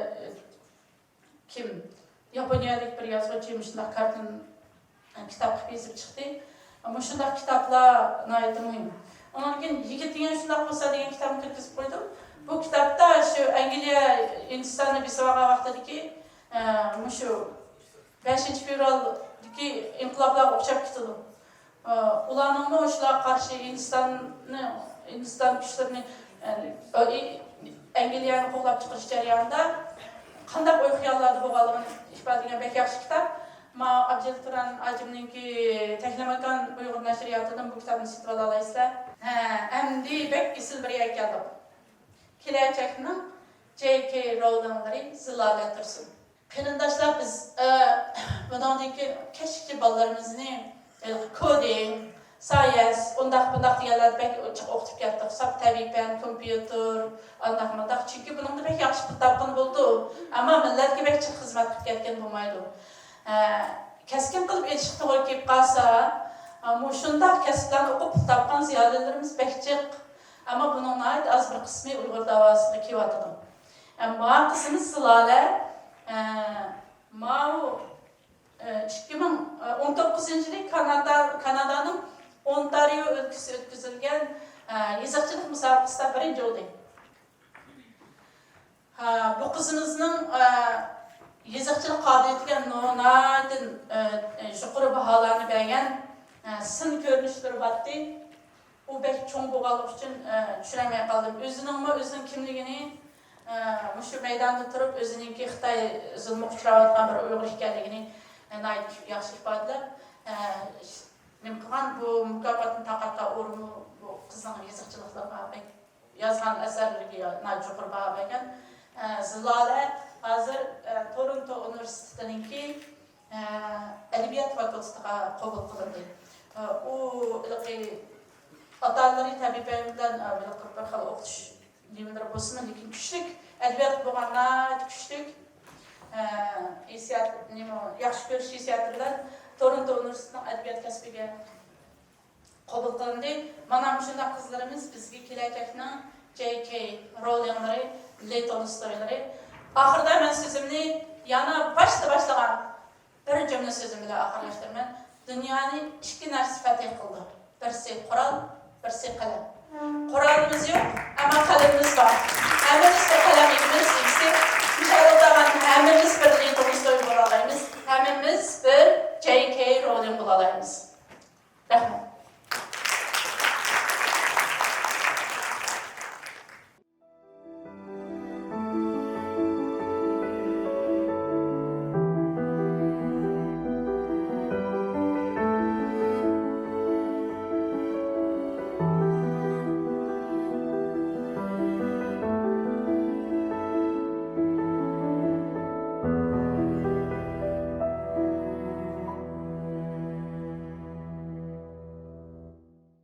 كىم؟ ياپونىيەلىك بىر يازغۇچى مۇشۇنداق كارتون، ئە، كىتاب قىلىپ يېزىپ چىقتى. مۇشۇنداق كىتابلار ناھايىتى مۇھىم. ئۇنىڭدىن كېيىن يىگىت دېگەن شۇنداق بولسا دېگەن كىتابنى كىرگۈزۈپ قويدۇم. بۇ كىتابتا شۇ ئەنگلىيە ھىندىستاننى بېسىۋالغان ۋاقتىدىكى، ئە، مۇشۇ بەشىنچى فېۋرالدىكى ئىنقىلابلارغا ئوخشاپ كېتىدۇ. ئۇلارنىڭمۇ شۇلارغا قارشى ھىندىستاننى، ھىندىستان كۈچلىرىنى، ئەنگلىيەنى قوغلاپ چىقىرىش جەريانىدا قانداق ئوي خىياللاردا بولغانلىقىنى ئىپادىلىگەن بەك ياخشى كىتاب. ماۋۇ ئابجىل تۇران ھاجىمنىڭكى تەكلىماكان ئۇيغۇر نەشرىياتىدىن بۇ كىتابنى سېتىۋالالايسىلەر. ھە، ئەمدى بەك ئېسىل بىر يەرگە كەلدۇق. كېلەچەكنىڭ جەي كېي رولىڭلىرى زىلالە تۇرسۇن. قېرىنداشلار، بىز، ئە، بۇنىڭدىن كېيىن كەچكىچە بالىلىرىمىزنى ھېلىقى كودىنگ، سايەنس، ئۇنداق بۇنداق دېگەنلەردە بەك جىق ئوقۇتۇپ كەتتۇق. ساپ تەبىئىي پەن، كومپيۇتېر، ئانداق مۇنداق. چۈنكى بۇنىڭدا بەك ياخشى پۇل تاپقىلى بولىدۇ. ئەمما مىللەتكە بەك جىق خىزمەت قىلىپ كەتكىلى بولمايدۇ. ئە، كەسكىن قىلىپ ئېيتىشقا توغرا كېلىپ قالسا، ئە، مۇشۇنداق كەسىپلەرنى ئوقۇپ پۇل تاپقان زىيالىيلىرىمىز بەك جىق. ئەمما بۇنىڭ ناھايىتى ئاز بىر قىسمى ئۇيغۇر داۋاسىغا كېلىۋاتىدۇ. ئە، ما قىزىمىز زىلالە، ئە، ماۋۇ، ئە، ئىككى مىڭ ئون توققۇزىنچى يىلى كانادا، كانادانىڭ ئونتارىيو ئۆلكىسى ئۆتكۈزۈلگەن، ئە، يېزىقچىلىق مۇسابىقىسىدا بىرىنچى بولدى. ئە، بۇ قىزىمىزنىڭ، ئە، يېزىقچىلىق قابىلىيىتىگە نو-، ناھايىتى، ئە، يۇقىرى باھالارنى بەرگەن، ئە، سىن كۆرۈنۈشلىرى بارتتى. ئۇ بەك چوڭ بولغانلىقى ئۈچۈن، ئە، چۈشۈرەلمەي قالدىم. ئۆزىنىڭمۇ ئۆزىنىڭ كىملىكىنى، ئە، مۇشۇ مەيداندا تۇرۇپ ئۆزىنىڭكى خىتاي زۇلمىغا ئۇچراۋاتقان بىر ئۇيغۇر ئىكەنلىكىنى، ئە، ناھايىتى ياخشى ئىپادىلەپ، ئە، نېمە قىلغان، بۇ مۇكاپاتنى تارقاتقان ئورۇنمۇ بۇ قىزنىڭ يېزىقچىلىقلىرىغا بەك، يازغان ئەسەرلىرىگە ناھايىتى يۇقىرى باھا بەرگەن. ئە، زىلالە ھازىر، ئە، تورونتو ئۇنىۋېرسىتېتىنىڭكى ئەدەبىيات فاكۇلتېتىغا قوبۇل قىلىندى. ئۇ ھېلىقى ئاتا-ئانىلىرى تەبىئىي پەن بىلەن، ھېلىقى بىر خىل ئوقۇتۇش نېمىلىرى بولسىمۇ، لېكىن كۈچلۈك ئەدەبىياتقا بولغان ناھايىتى كۈچلۈك، ھېسسىيات، نېمە، ياخشى كۆرۈش ھېسسىياتى بىلەن تورونتو ئۇنىۋېرسىتېتىنىڭ ئەدەبىيات كەسپىگە قوبۇل قىلىندى. مانا مۇشۇنداق قىزلىرىمىز بىزگە كېلەچەكنىڭ جەي كېي رولىڭلىرى، لې تولستويلىرى. ئاخىرىدا مەن سۆزۈمنى يەنە باشتا باشلىغان بىر جۈملە سۆزۈم بىلەن ئاخىرلاشتۇرىمەن. دۇنيانى ئىككى نەرسە پەتھى قىلدى. بىرسى قورال، بىرسى قەلەم. قورالىمىز يوق، ئەمما قەلىمىمىز بار. ھەممىمىزدە قەلەم ئىگىمىز، ئىگىسى. مۇشۇ يەردە ئولتۇرغان ھەممىمىز بىرلىكتە